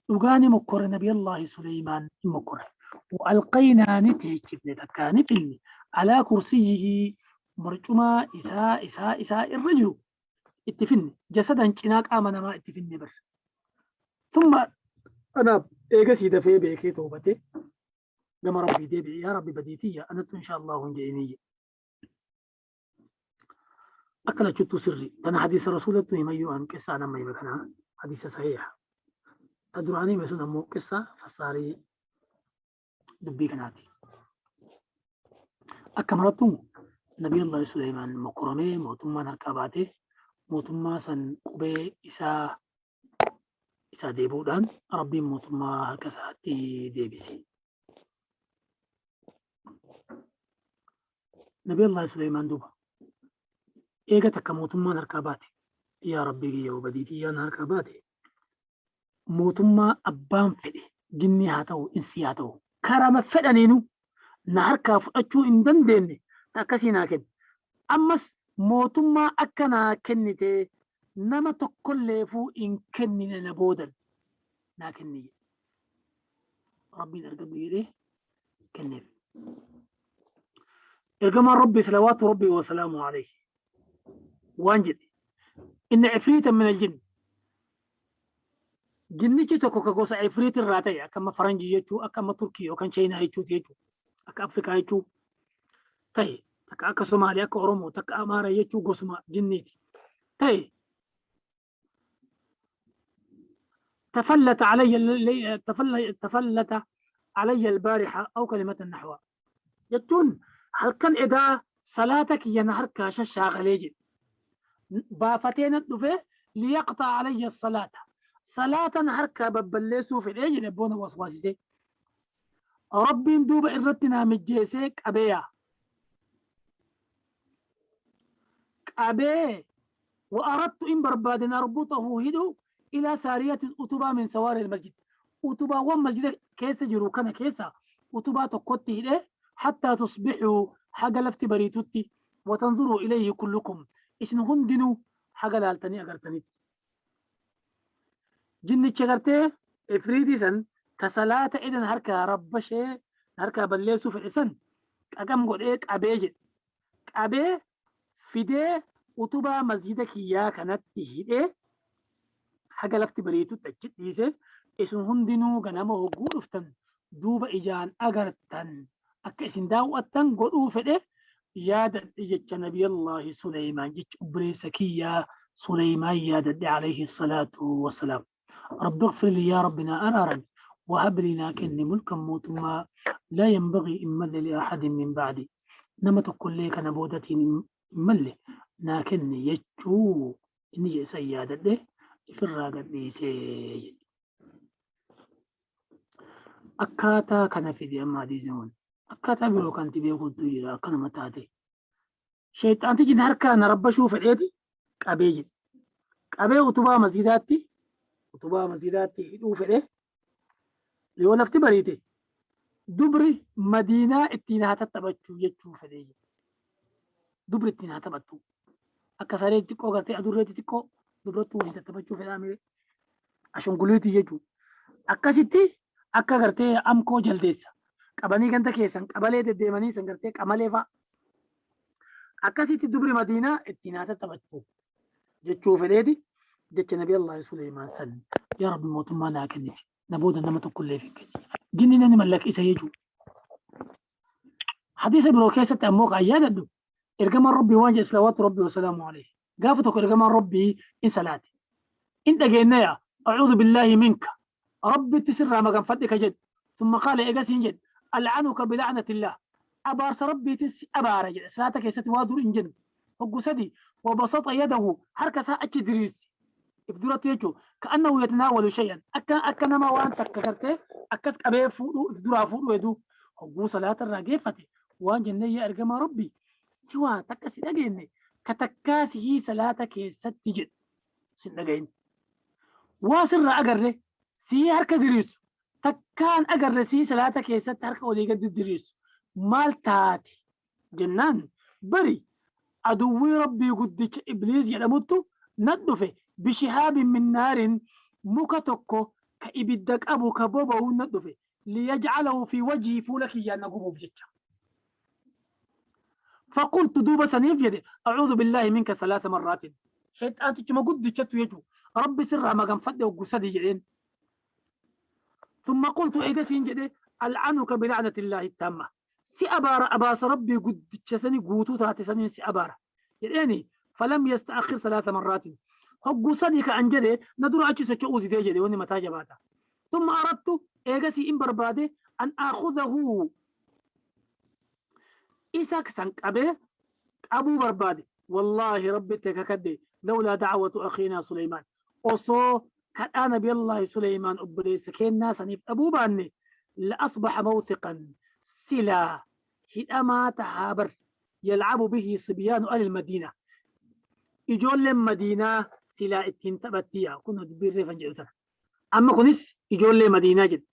dhugaa ni mokkore Nabiyallaahi Suleymaan ni mokkore. Wa'alqaynaa ni teechifne takkaa ni finne alaa kursiyyihi marcumaa isaa isaa isaa irra jiru itti finne jasadan cinaa qaama namaa itti finne bar. Thumma anaab eegasii dafee beekee tawbatee gama Rabbii deebi'e yaa Rabbi badii tiyya anattu insha Allahu hin jedhinii jedhe. Akka lachuttuu sirri tana hadiisa rasuulattu himayyuu an qissaan amma hime kana hadiisa sahiha. Ta duraan hime sun ammoo qissa fassaarii dubbii kanaati. Akka marattu Nabiyullahi Suleymaan mokkoramee mootummaan harkaa baatee mootummaa san qubee isaa isaa deebi'uudhaan Rabbiin mootummaa harka isaatti deebise. Nabiyullahi Suleymaan duuba eega takka mootummaan harkaa baate yaa Rabbii kiyya badii tiyyaan harkaa baate mootummaa abbaan fedhe jinnii haa ta'u insii haa ta'u karama fedhaniinu na harkaa fudhachuu hin dandeenye ta akkasii naa kenni. Ammas mootummaa akka naa kennite nama tokkolleefuu hin kennine na boodan naa kenni jedhe. Rabbiin argadhu jedhee kenneef. Ergamaan Rabbii salawaatu Rabbii wa salaamu alayhi waan jedhe inna ifriitan min aljinn jinnichi tokko ka gosa ifriit irraa ta'e akka amma faranjii jechuu akka amma Turkii yookaan Chaayinaa jechuuti jechuu akka Afrikaa jechuu ta'e. Takka akka Somaalee, akka Oromoo, takka Amaara jechuu gosuma jinniiti. Ta'e tafallata alayya tafallata alayya albaariha aw kalimatan nahwa jechuun halkan edaa salaata kiyya na harkaa shashaaqalee jedhe. Baafatee na dhufe liyaqxa alayya salaata. Salaata na harkaa babballeessuu fedhee jedhe boona waswaasisee. Rabbiin duuba irratti naa mijjeessee qabeeya. Qabee wa'arattu in barbaade narbuxahu hidhu ilaa saariyatin utubaa min sawaari masjid. Utubaawwan masjida keessa jiru kana keessa utubaa tokkotti hidhee hattaa tusbixuu haga lafti bariitutti watanzuruu ilayhi kullukum isin hundinuu haga laaltanii agartanitti. Jinnicha gartee ifriitii san ka salaata edan harkaa rabbashee harkaa balleessuu fedhe san qaqam godhee qabee jedhe. Qabee fidee utubaa masjida kiyyaa kanatti hidhee haga lafti bariitutti achi dhiise isin hundinuu ganama hogguu dhuftan duuba ijaan agartan akka isin daawwattan godhuu fedhe yaadadhe jecha nabiyallaahi Suleymaan jecha obboleessa kiyyaa Suleymaan yaadadhe alayhi salaatu wassalaam. Rabbi ighfir lii yaa Rabbi naa araarami wahab lii naa kenni mulkan mootummaa laa yanbagii hin malle li ahadin min ba'di nama tokkollee kana boodatiin hin malle naa kenni jechuu inni jedhe san yaadadhe ifirraa gadhiisee jedhe. Akkaataa kana fide amma hadiisni kun. Akkaataa biroo kan itti beekuutu jira akkanuma taate. Sheexaantichi harkaa na rabbashuu fedheeti qabee jedhe. Qabee utubaa masjidaatti hidhuu fedhe yoo lafti bariite dubri Madiinaa ittiin haa tattaphachuu jechuu fedhee jedhe. Dubri ittiin haa taphattu. Akka saree xiqqoo gartee adurree xixiqqoo dubrattuu waliin tattaphachuu fedhaa mire. Ashunguliitii jechuudha. Akkasitti akka gartee amkoo jaldeessa. Qabanii ganda keessan qabalee deddeemanii san gartee qamalee fa'a. Akkasitti dubri Madiinaa ittiin haa tattaphattu jechuu fedheeti jecha Nabi Allah Suleymaan san yaa Rabbi mootummaa naa kenniti. Na booda nama tokkollee hin kenni. Jinni namni mallaqi isa jechuudha. Hadiisa biroo keessatti ammoo kan yaadadhu ergamaan Rabbii waan jedhe salawaatu Rabbii wasalaamu alayhi. Gaafa tokko ergamaan Rabbii in salaate. In dhageenne yaa a'uudhu billaahi minka. Rabbitti sirraa maganfadhe ka jedhu. Summa qaala eegasiin jedhe al'anuka bila'natillah. Abaarsa Rabbiitin si abaara jedhe. Salaata keessatti waa dur hin jennu. Hoggu sadi wabasaxa yadahu harka isaa achi diriirse. If duratti jechuun ka'annahu yatanaawalu shay'an akka nama waan takka gartee akkas qabee fuudhuu if duraa fuudhuu heduu hogguu salaata irraa geeffate waan jennee yaa ergamaa Rabbii si waa takka si dhageenne ka takkaa sihii salaata keessatti jedhu sin dhagahin. Waa sirraa agarre sihii harka diriirsu takkaan agarre sihii salaata keessatti harka olii gadi diriirsu maal taate jennaan bari aduwwii Rabbii guddicha Ibliis jedhamuttu na dhufe bishihaabin min naarin muka tokko ka ibidda qabu ka boba'u na dhufe liyaj'alahu fi wajhii fuula kiyyaan na gubuuf jecha. Faqultu duuba saniif jedhe a'uudhu billaahi minka salaasa marraatin. Shayxaantichuma guddichattu jechuu Rabbi sirraa maganfadhe hoggu sadi jedheen. Thumma qultu eegasiin jedhe al'anuka bila'natillaahi taamma. Si abaara abaarsa Rabbii guddicha sani guutuu taate saniin si abaara. Jedheeni falam yasta'akhir salaasa marraatin. Hoggu sadi ka'an jedhe na dura achi socho'uu didee jedhe wanni mataa jabaata. Thumma aradtu eegasii in barbaade an aakhudhahu isa san qabee qabuu barbaade wallaahi rabbitti kakadhe lawlaa da'watu akhiinaa Suleymaan osoo kadhaa nabiyallaahi Suleymaan obboleessa keennaa saniif dhabuu baanne la asbaha mawthiqan silaa hidhamaa tahaa bar yalcabu bihi sibyaanu ahli madiina ijoolleen Madiinaa silaa ittiin taphattiya kun dubbiin reefan jedhu tana. Amma kunis ijoollee Madiinaa jedhu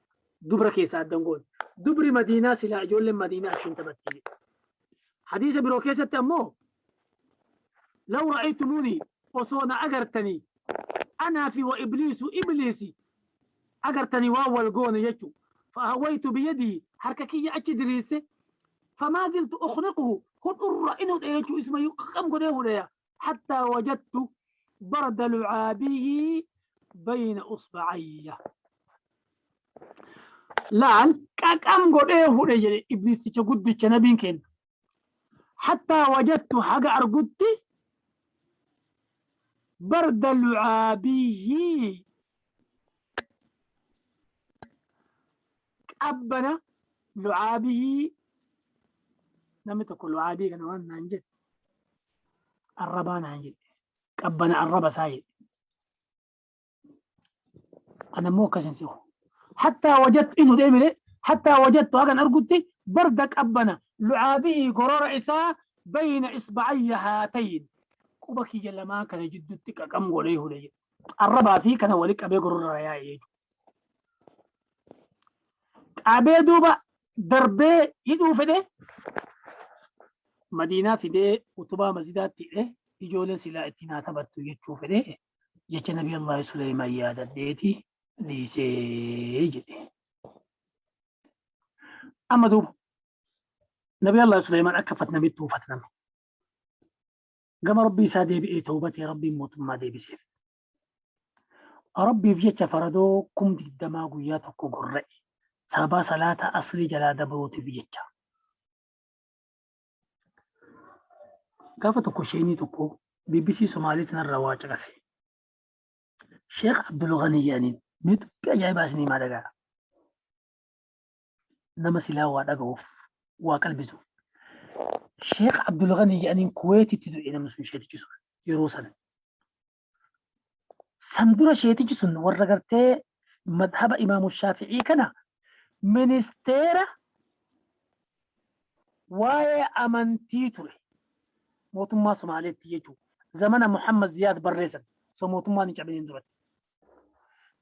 dubra keessaa addan goone. Dubri Madiinaa silaa ijoolleen Madiinaa ittiin taphatti jedhu. Hadiisa biroo keessatti ammoo law ra'aytumuunii osoo na agartanii anaa fi wa ibliisu ibliisi agartanii waan wal goone jechuu. Fa'ahawaytu biyadii harka kiyya achi diriirse famaa ziltu ukhniquhu hudhurra in hudhe jechuu isuma qam godhee hudheya hattaa wajadtu barda lucaabihi bayna usbacayya. Laal qaqam godhee hudhe jedhe ibliisticha guddicha nabiin kenna. Hattaa wajadtu haga argutti barda lucaabiyyi qabbana lucaabiyyi. Namni tokko lucaabii kana waan naan jedhe arrabaa naan jedhe, qabbana arraba isaa jedhe. Ana immoo akkas hin se'u. Hattaa wajadtu inu deemile hattaa wajadtu hagan argutti barda qabbana lucaabihii gorora isaa bayna isbacayya haatayin quba kiyya lamaan kana jidduutti qaqam godhee hudhe jedhe. Arrabaa fi kana wali qabee gorora yaa'e jechuudha. Qabee duuba darbee hidhuu fedhe Madiinaa fidee utubaa masjidaatti hidhe, ijoolleen silaa ittiin haa taphattu jechuu fedhe, jecha Nabii Allaahi Suleymaan yaadadheeti dhiisee jedhe. Amma duuba Nabii Allaahi Suleymaan akka fatnamettuu fatname. Gama Rabbii isaa deebi'ee tawbatee Rabbiin mootummaa deebiseef. Rabbiif jecha faradoo 20,000 guyyaa tokko gorra'e. Sababaa salaata asrii jalaa dabruutiif jecha. Gaafa tokko sheenii tokko BBC Somaalii tanarraa waa caqase. Sheekh Abdul Ghanii jedhaniin mee dubbii ajaa'ibaa isinii himaa dhagaa. Nama silaa waa dhaga'uuf waa qalbisuuf. Sheekh Abdul Ghanii jedhaniin Kuweetitti du'e namni sun, sheetichi sun yeroo sana. San dura sheetichi sun warra gartee madhaba Imaamu Shaafi'ii kana ministeera waa'ee amantii ture mootummaa Somaaleetti jechuudha. Zamana Muhammad Ziyaad barreessan osoo mootummaan hin cabiniin duratti.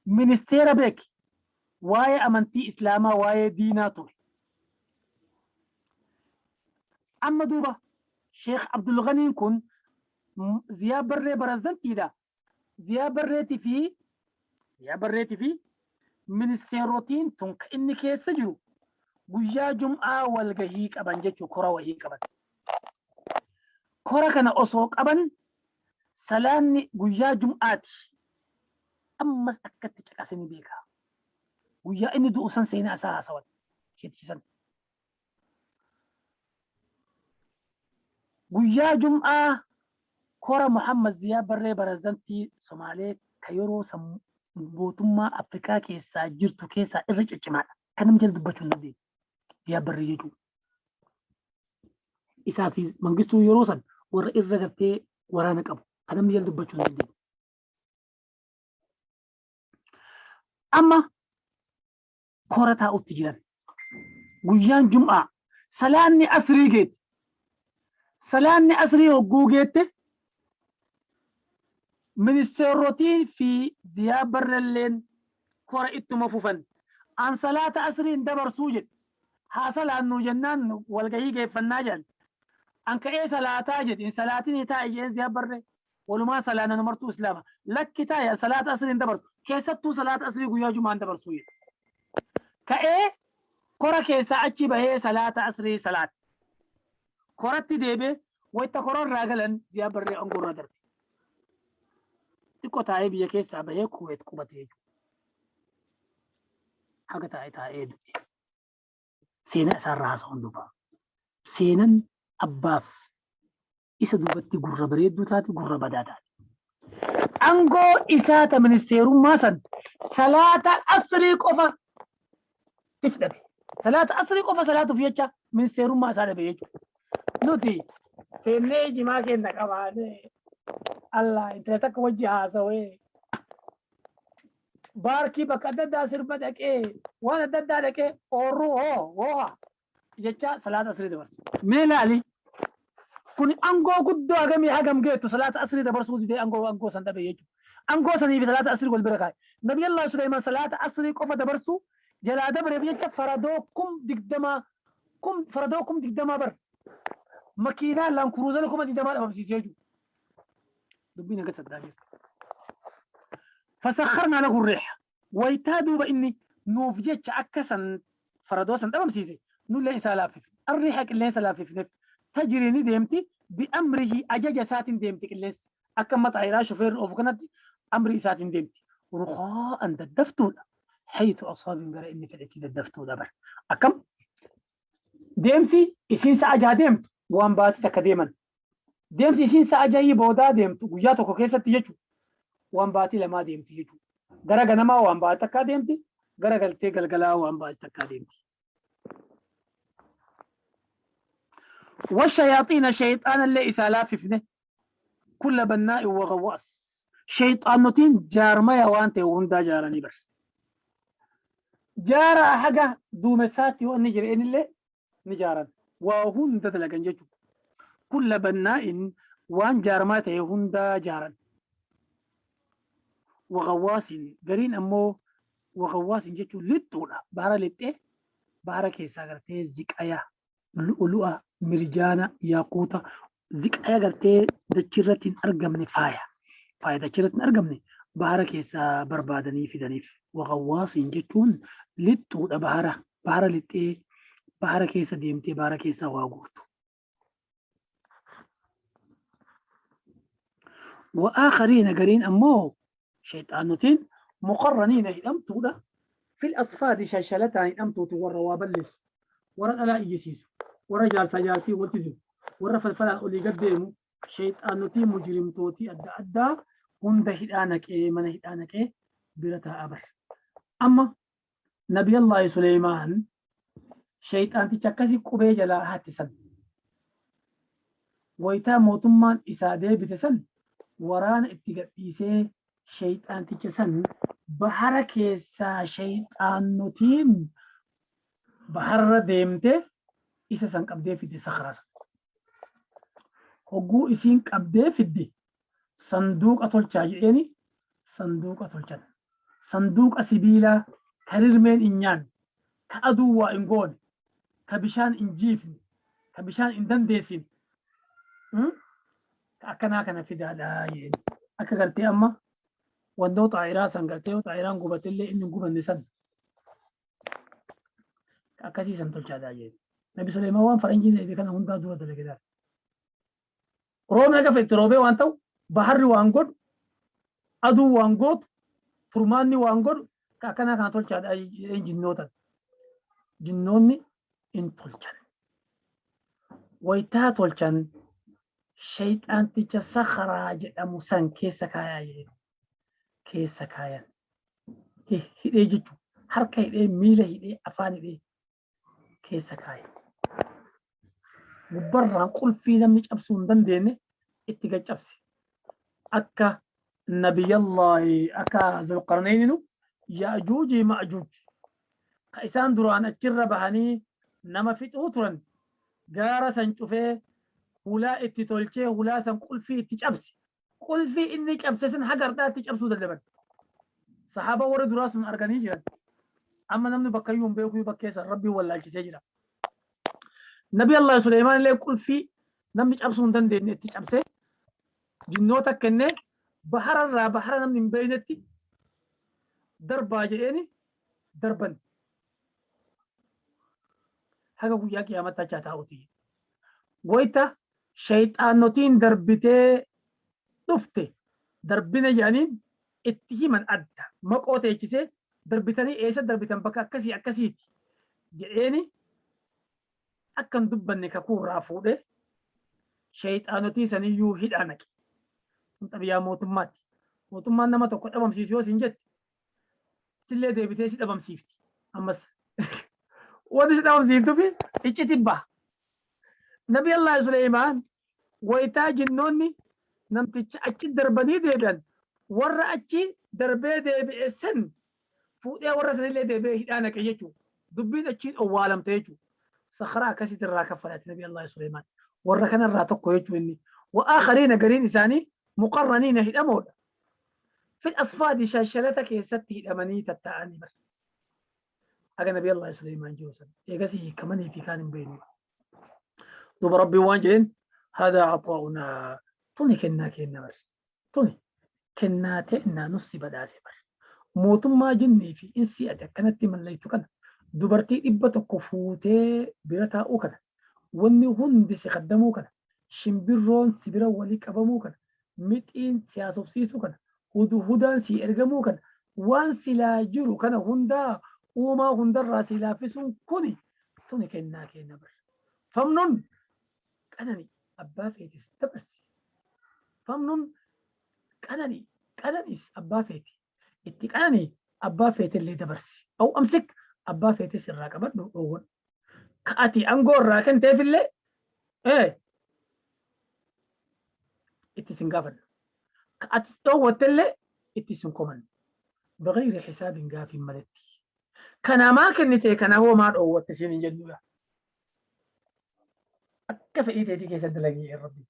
Ministeera beeki waa'ee amantii Islaamaa, waa'ee diinaa ture. Amma duuba Sheekh Abdul Ghaniin kun Ziyaa Barree barazdantiidha. Ziyaa Barreetii fi ministeerotiin tun ka inni keessa jiru guyyaa jum'aa walgahii qaban jechuu, kora wahii qaban. Kora kana osoo qaban salaanni guyyaa jum'aati. Ammas akkatti caqasanii beeka. Guyyaa inni du'u san seenaa isaa haasawan. Sheetichisan. Guyyaa jum'aa kora Muhammad Ziyaa Barree barazdantii Somaalee ka yeroo san mootummaa Afrikaa keessaa jirtu keessaa irra ciccimaadha. Kan namni jala dubbachuu hin dandeenye. Ziyaa Barree jechuudha. Isaa fi Mangistuu yeroo san warra irra gartee waraana qabu. Kan namni jala dubbachuu hin dandeenye. Amma kora taa'utti jiran. Guyyaan jum'aa salaanni asrii geette. Salaanni asrii hogguu geette ministeerotii fi Ziyaa Barrelleen kora ittuma fufan. An salaata asrii hin dabarsuu jedhe. Haa salaannu jennaan walgahii geeffannaa jedhan. An ka'ee salaataa jedhe, hin salaatinii taa'i jedheen Ziyaa Barree. Walumaa salaana, nu martuu Islaama. Lakki, taa'i, an salaata asrii hin dabarsu. Keessattuu salaata asrii guyyaa jumaa hin dabarsuu jedhe. Ka'ee kora keessaa achi bahee salaata asrii salaate. Koratti deebi'ee wayita kora irraa galan Ziyaa Barree aangoo irraa darbe. Xiqqoo taa'ee biyya keessaa bahee Kuweet qubate jechuudha. Haga taa'ee taa'ee du'e. Seenaa isaarraa haasa'uun duuba. Seenan abbaaf isa duubatti gurra bareedduu taate, gurra badaa taate. Aangoo isaa ta ministeerummaa san salaata asrii qofa tif dhabe. Salaata asrii qofa salaatuuf jecha ministeerummaa isaa dhabe jechuudha. Nuti seennee jimaa keenya qabaanee Allah intala takka wajji haasawee baarkii bakka adda addaa sirba dhaqee waan adda addaa dhaqee oorruu hoo hooha jecha salaata asrii dabarsa. Mee laali, kun aangoo guddoo hagamii hagam geettu salaata asrii dabarsuu didee aangoo san dhabe jechuudha. Aangoo sanii fi salaata asrii wal bira kaa'e. Nabi Allah Suleymaan salaata asrii qofa dabarsuu jalaa dabreef jecha faradoo 20,000, faradoo 20,000 bar makiinaa Land Cruiser 20,000 dhabamsiisee jechuudha. Dubbiin akka saddaa jirti. فسخرنا له الريح waytaa duuba inni nuuf jecha akka san faradoo san dhabamsiise nullee isaa laaffifne. الريح qilleensa laaffifneef. تجري ni deemti, بأمره ajaja isaatiin deemti qilleensi. Akka amma xaayiraa shofeerri oofu kanatti amri isaatiin deemti. رخاء daddaftuudha. حيث أصاب gara inni fedhetti daddaftuudha bar. Akkam deemsi isiin sa'a jaha deemtu. Waan baatii takka deeman. Deemsi isiin sa'a jahii boodaa deemtu guyyaa tokko keessatti jechuudha. Waan baatii lamaa deemti jechuudha. Gara ganamaa waan baatii takkaa deemti. Gara galtee galgalaa waan baatii takkaa deemti. Washayaaxiina shayxaanallee isaa laaffifne kulla bannaa'in wa gawwaas. Shayxaannotiin jaarmaya waan ta'e hundaa jaaranii bar. Jaaraa haga duumessaatti yoo inni jedheenillee ni jaaran. Waa hunda dalagan jechuudha. Kulla bannaa'in waan jaarmaa ta'e hundaa jaaran. Waqawwaasiin gariin ammoo waqawwaasiin jechuun lixxuudha. Bahara lixxee bahara keessaa gartee ziqaya, lu'ulu'a, mirjaana, yaaquuta ziqaya gartee dachirratti hin argamne faaya. Faaya dachirratti hin argamne bahara keessaa barbaadanii fidaniif. Waqawwaasiin jechuun lixxuudha bahara. Bahara lixxee bahara keessa deemtee bahara keessaa waa guurtu. Wa'aakhariina gariin ammoo shayxaanotiin muqarraniina hidhamtuudha. Fil asfaadi shanshalataan hidhamtuuti warra waa balleessu, warra dhalaa iyyisiisu, warra jaarsaa jaartii walitti diru, warra falfalaan olii gad deemu, shayxaanotii mujrimtootii adda addaa hunda hidhaa naqee mana hidhaa naqee bira taa'aa bare. Amma Nabiyallaahi Suleymaan sheyxaanticha akkasi qubee jalaa hate san waytaa mootummaan isaa deebite san waraana itti gadhiisee sheyxaanticha san bahara keessaa sheyxaannotiin baharra deemte isa san qabdee fidde sakhraa san. Hogguu isiin qabdee fidde sanduuqa tolchaa jedheeni sanduuqa tolchan. Sanduuqa sibiilaa ka rirmeen hin nyaanne, ka aduun waa hin goone, ka bishaan hin jiifne, ka bishaan hin dandeessine, ka akkanaa kana fidaadha jedheen. Akka gartee amma wannoo xaa'iraa san gartee yoo xaa'iraan gubatellee inni hin gubanne san ka akkasii san tolchaadha jedheen. Nabi Suleymaan waan faranjiin eege kana hundaa dura dalage laal. Roobni haga fedhe itti roobee waan ta'u, baharri waan godhu, aduun waan gootu, turmaanni waan godhu, ka akkanaa kana tolchaadha jedheen jinnootan. Jinnoonni in tolchan. Waytaa tolchan shayxaanticha sakharaa jedhamu san keessa kaayaa jedheen. Keessa kaayan. Hidhee jechuun harka hidhee, miila hidhee, afaan hidhee keessa kaaye. Gubbarraan qulfii namni cabsuu hin dandeenye itti gad cabse. Akka Nabiyyallaahi akka Zulqarneyninu Ya'juujii Ma'juuj ka isaan duraan achirra bahanii nama fixuu turan gaara san cufee hulaa itti tolchee hulaa san qulfii itti cabse. Qulfii inni cabse san haga hardhaatti cabsuu dadhaban. Sahaaba warri duraa sun arganii jiran. Amma namni bakkayyuu hin beekuu bakkee san Rabbiin wallaalchisee jira. Nabi Allah Suleymaan illee qulfii namni cabsuu hin dandeenye itti cabsee jinnoota kennee bahara irraa bahara namni hin beeknetti darbaa jedheeni darban. Haga guyyaa qiyaamatti achaa taa'uti. Wayta sheyxaannotiin darbitee dhufte darbine jedhaniin itti himan adda maqoo teechisee darbitanii eessa darbitan bakka akkasii akkasiiti jedheeni akka hin dubbanne kakuu irraa fuudhee sheyxaanotii saniyyuu hidhaa naqe. Kun xabiyaa mootummaati. Mootummaan nama tokko dhabamsiisu yoo siin jette sillee deebitee si dhabamsiifti. Ammas wanti si dhabamsiiftufi icciti baha. Nabi Allah Suleymaan waytaa jinnoonni namticha achi darbanii deebi'an warra achi darbee deebi'e san fuudhee warra sanillee deebi'ee hidhaa naqe jechuudha. Dubbiin achiin owwaalamte jechuudha. Sakharaa akkasitti irraa kaffalate Nabi Allah Suleymaan. Warra kanarraa tokko jechuudha inni. Wa aakhariina gariin isaanii muqarraniina hidhamoodha. Fil asfaadi shanshalata keessatti hidhamanii tattaa'anii bar. Haga Nabi Allah Suleymaan jiru san. Eegasii hiikamanii fi kaan hin beeknu. Duuba Rabbiin waan jedheen haadhaa caxaa'unaa tuni kennaa keenna bar. Tuni kennaa teennaa nussi badhaase bar. Mootummaa jinnii fi insii ati akkanatti mallaytu kana dubartii 100 fuutee bira taa'uu kana wanni hundi si kaddamuu kana shimbirroon si bira wali qabamuu kana mixiin si haasofsiisuu kana hudhudaan sii ergamuu kana waan silaa jiru kana hundaa uumaa hundarraa sii laaffisuun kuni tuni kennaa keenna bar. Famnun Qanani abbaa feetis dabarsi. Famnun qanani qananis abbaa feeti. Itti qanani abbaa feetillee dabarsi. Aw amsik abbaa feetis irraa qabadhu dhoowwadhu. Ka ati angoo irraa kenteefillee itti sin gaafadhu. Ka ati dhoowwattellee itti sin komannu. Bighayri hisaabin gaafiin maletti. Kana maa kennite kana hoo maa dhoowwatte siin hin jennuudha. Akka fedhii teetii keessa dalagii jedhe Rabbi.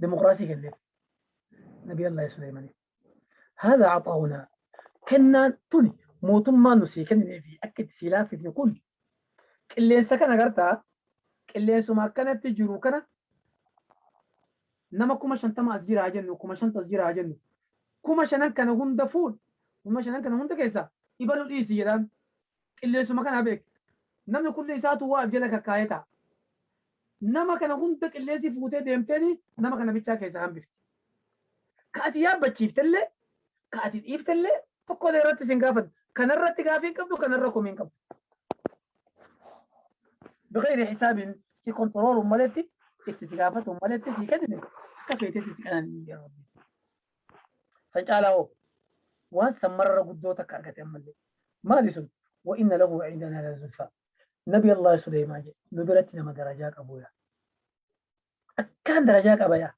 Dimokiraasii kenneef. Nabi Allah Suleymaniif. Haadha axaa'unaa. Kennaan tuni mootummaan nu sii kenninee fi akka itti sii laaffifne kun qilleensa kana gartaa qilleensuma akkanatti jiru kana nama 50,000 as jira haa jennu 5,000tu as jira haa jennu 5,000n kana hunda fuudh 5,000n kana hunda keessaa ibalu dhiisi jedhaan qilleensuma kanaa beek namni kulli isaatu waa jala kakkaayee ta'a nama kana hunda qilleensi fuutee deemteeni nama kana bichaa keessaa hambifti ka ati yaabbachiiftellee ka ati dhiiftellee tokkollee irratti sin gaafatu kanarratti gaafii hin qabdu kanarra komii hin qabdu bighayri hisaabin si kontirooluun maletti itti si gaafatuun maletti si kennine akka feetetti itti qananii yaa rabbi. San caalaa hoo waan san marra guddoo takka argate ammallee maali sun wa inna lahu indanaa la zulfaa nabi Allah Suleymaan jedhe nu biratti nama darajaa qabu yaa akkaan darajaa qaba yaa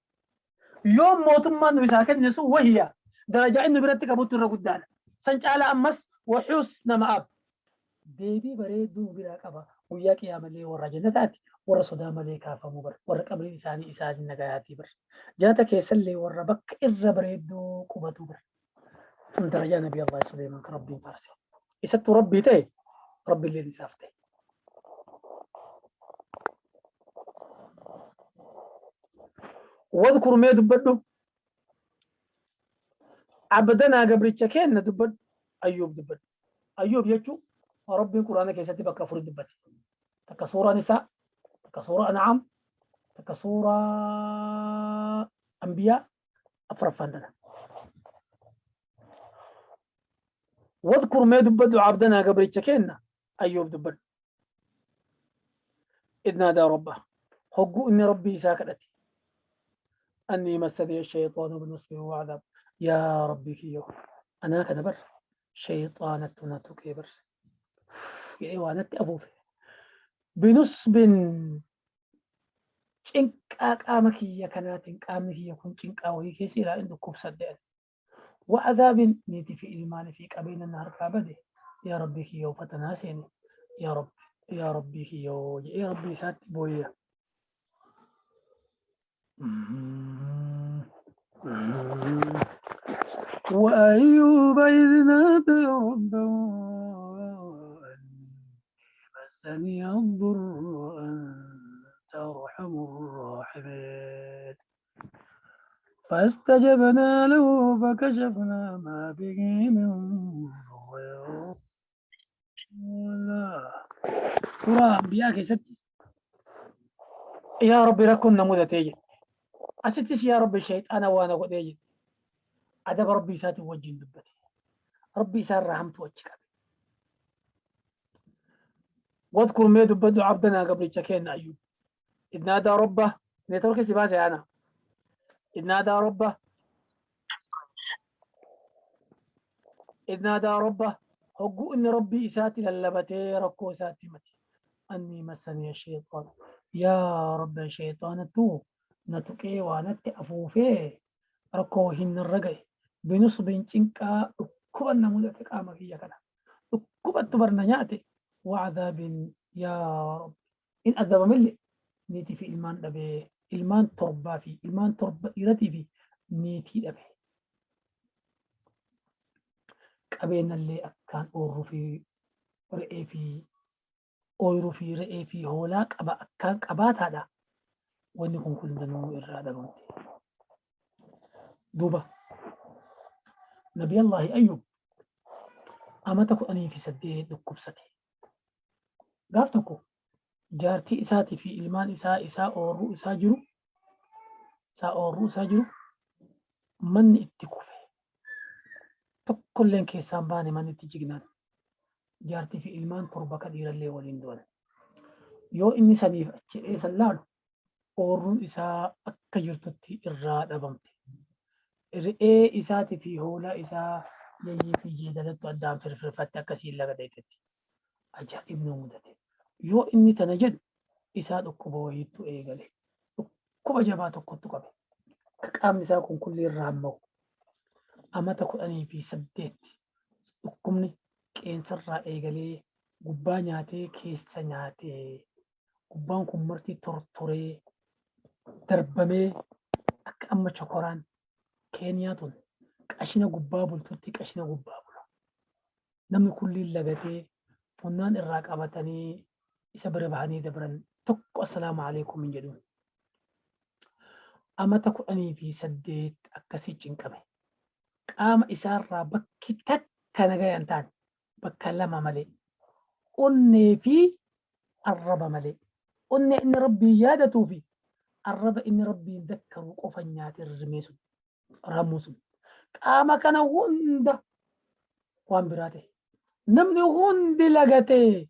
yoo mootummaan nu isaa kenne sun wahiya darajaa inni biratti qabutti irra guddaadha san caalaa ammas waxuus nama ab deebii bareedduu nu biraa qaba guyyaa qiyaamallee warra jannataati warra sodaa malee kaafamuu bar warra qabriin isaanii isaanii nagayaatii bar jannata keessallee warra bakka irra bareedduu qubatu bar tun darajaa nabii Allah Suleymaan kan rabbiin faarse isattuu rabbii ta'e rabbiilleen isaaf ta'e. Wadkur mee dubbadhu abdanaa gabricha keenna dubbadhu Ayyuub dubbadhu. Ayyuub jechuun Rabbiin Qur'aana keessatti bakka afuri dubbate. Takka suuraa Nisaa, takka suuraa An'aam, takka suuraa Anbiyaa, afuraffaan tana. Wadkur mee dubbadhu abdanaa gabricha keenna Ayyuub dubbadhu. Idh naadaa rabbah hogguu inni rabbii isaa kadhate. Annii massaniya shayxaanu binusbin wa cadaab yaa rabbii kiyya anaa kana bar shayxaanattu na tuqee bar jedhee waa natti afuufe. Binusbin cinqaa qaama kiyya kanaatiin qaamni kiyya kun cinqaa wayii keessa jira in dhukkubsadhe ani. Wa cadaabin niitii fi ilmaanii fi qabeenya na harkaa bade yaa rabbii kiyya fatanaa seene yaa rabbi yaa rabbii kiyya jedhee rabbii isaatti booyeera. وأيوب إذ نادى ربه أني مسني الضر وأنت أرحم الراحمين فاستجبنا له فكشفنا ما به من ضر. Suuraa Anbiyaa keessatti yaa Rabbi rakkoon na mudatee jedhe. Asittis yaa Rabbi shayxaana waa na godhee jedhe. Adaba Rabbi isaatiin wajjin dubbate. Rabbi isaa irraa hamtuu achi qabe. Wadkur mee dubbadhu abdanaa gabricha keenna Ayyuub. Idh naadaa rabbah network si baase ana. Idh naadaa rabbah Idh naadaa rabbah hogguu inni rabbii isaatti lallabatee rakkoo isaatti himate. Annii massaniya shayxaan yaa rabbi shayxaanatu na tuqee waa natti afuufee rakkoo wahiin narra ga'e binusbin cinqaa dhukkuban na mudate qaama kiyya kana dhukkubattu bar na nyaate wa'adaabin yaa rabbi in azabamelle niitii fi ilmaan dhabee ilmaan torbaa fi ilmaan torba dhiiratii fi niitii dhabe qabeennallee akkaan oorruu fi re'ee fi ooyruu fi re'ee fi hoolaa qaba akkaan qabaataadha wanni kun hundanuu irraa dhabamte duuba nabiyallaahi ayyub amata 18 dhukkubsate Gaaf tokko jaartii isaatii fi ilmaan isaa isaa oorruu isaa jiru isaa oorruu isaa jiru manni itti kufe. Tokkolleen keessaan baane manni itti jignaan. Jaartii fi ilmaan torba ka dhiirallee waliin du'an. Yoo inni saniif achi dheessan laalu Oorruun isaa akka jirtutti irraa dhabamte. Re'ee isaatii fi hoolaa isaa yeeyyii fi jeedalattu addaan firfirfatte akkasiin laga dheetetti. Ajaa'ibni mudate. Yoo inni tana jedhu isaa dhukkuba wayiittu eegale. Dhukkuba jabaa tokkottu qabe. Akka qaamni isaa kun kulli irraa hamma'u. Amata 18 dhukkubni qeensarraa eegalee gubbaa nyaatee keessa nyaatee gubbaan kun marti tortoree darbamee akka amma chokoraan Keeniyaa tun qashina gubbaa bultutti qashina gubbaa bula. Namni kulliin lagatee funnaan irraa qabatanii isa bira bahanii dabran tokko assalaamu alaikum hin jedhuun. Amata 18 akkasii cinqame. Qaama isaarraa bakki takka nagaya hin taane bakka lama malee. Onnee fi arraba malee. Onnee inni Rabbiin yaadatuu fi arraba inni Rabbiin zakkaru qofa nyaate rirmee sun, rammuu sun. Qaama kana hunda waan biraa ta'e. Namni hundi lagatee,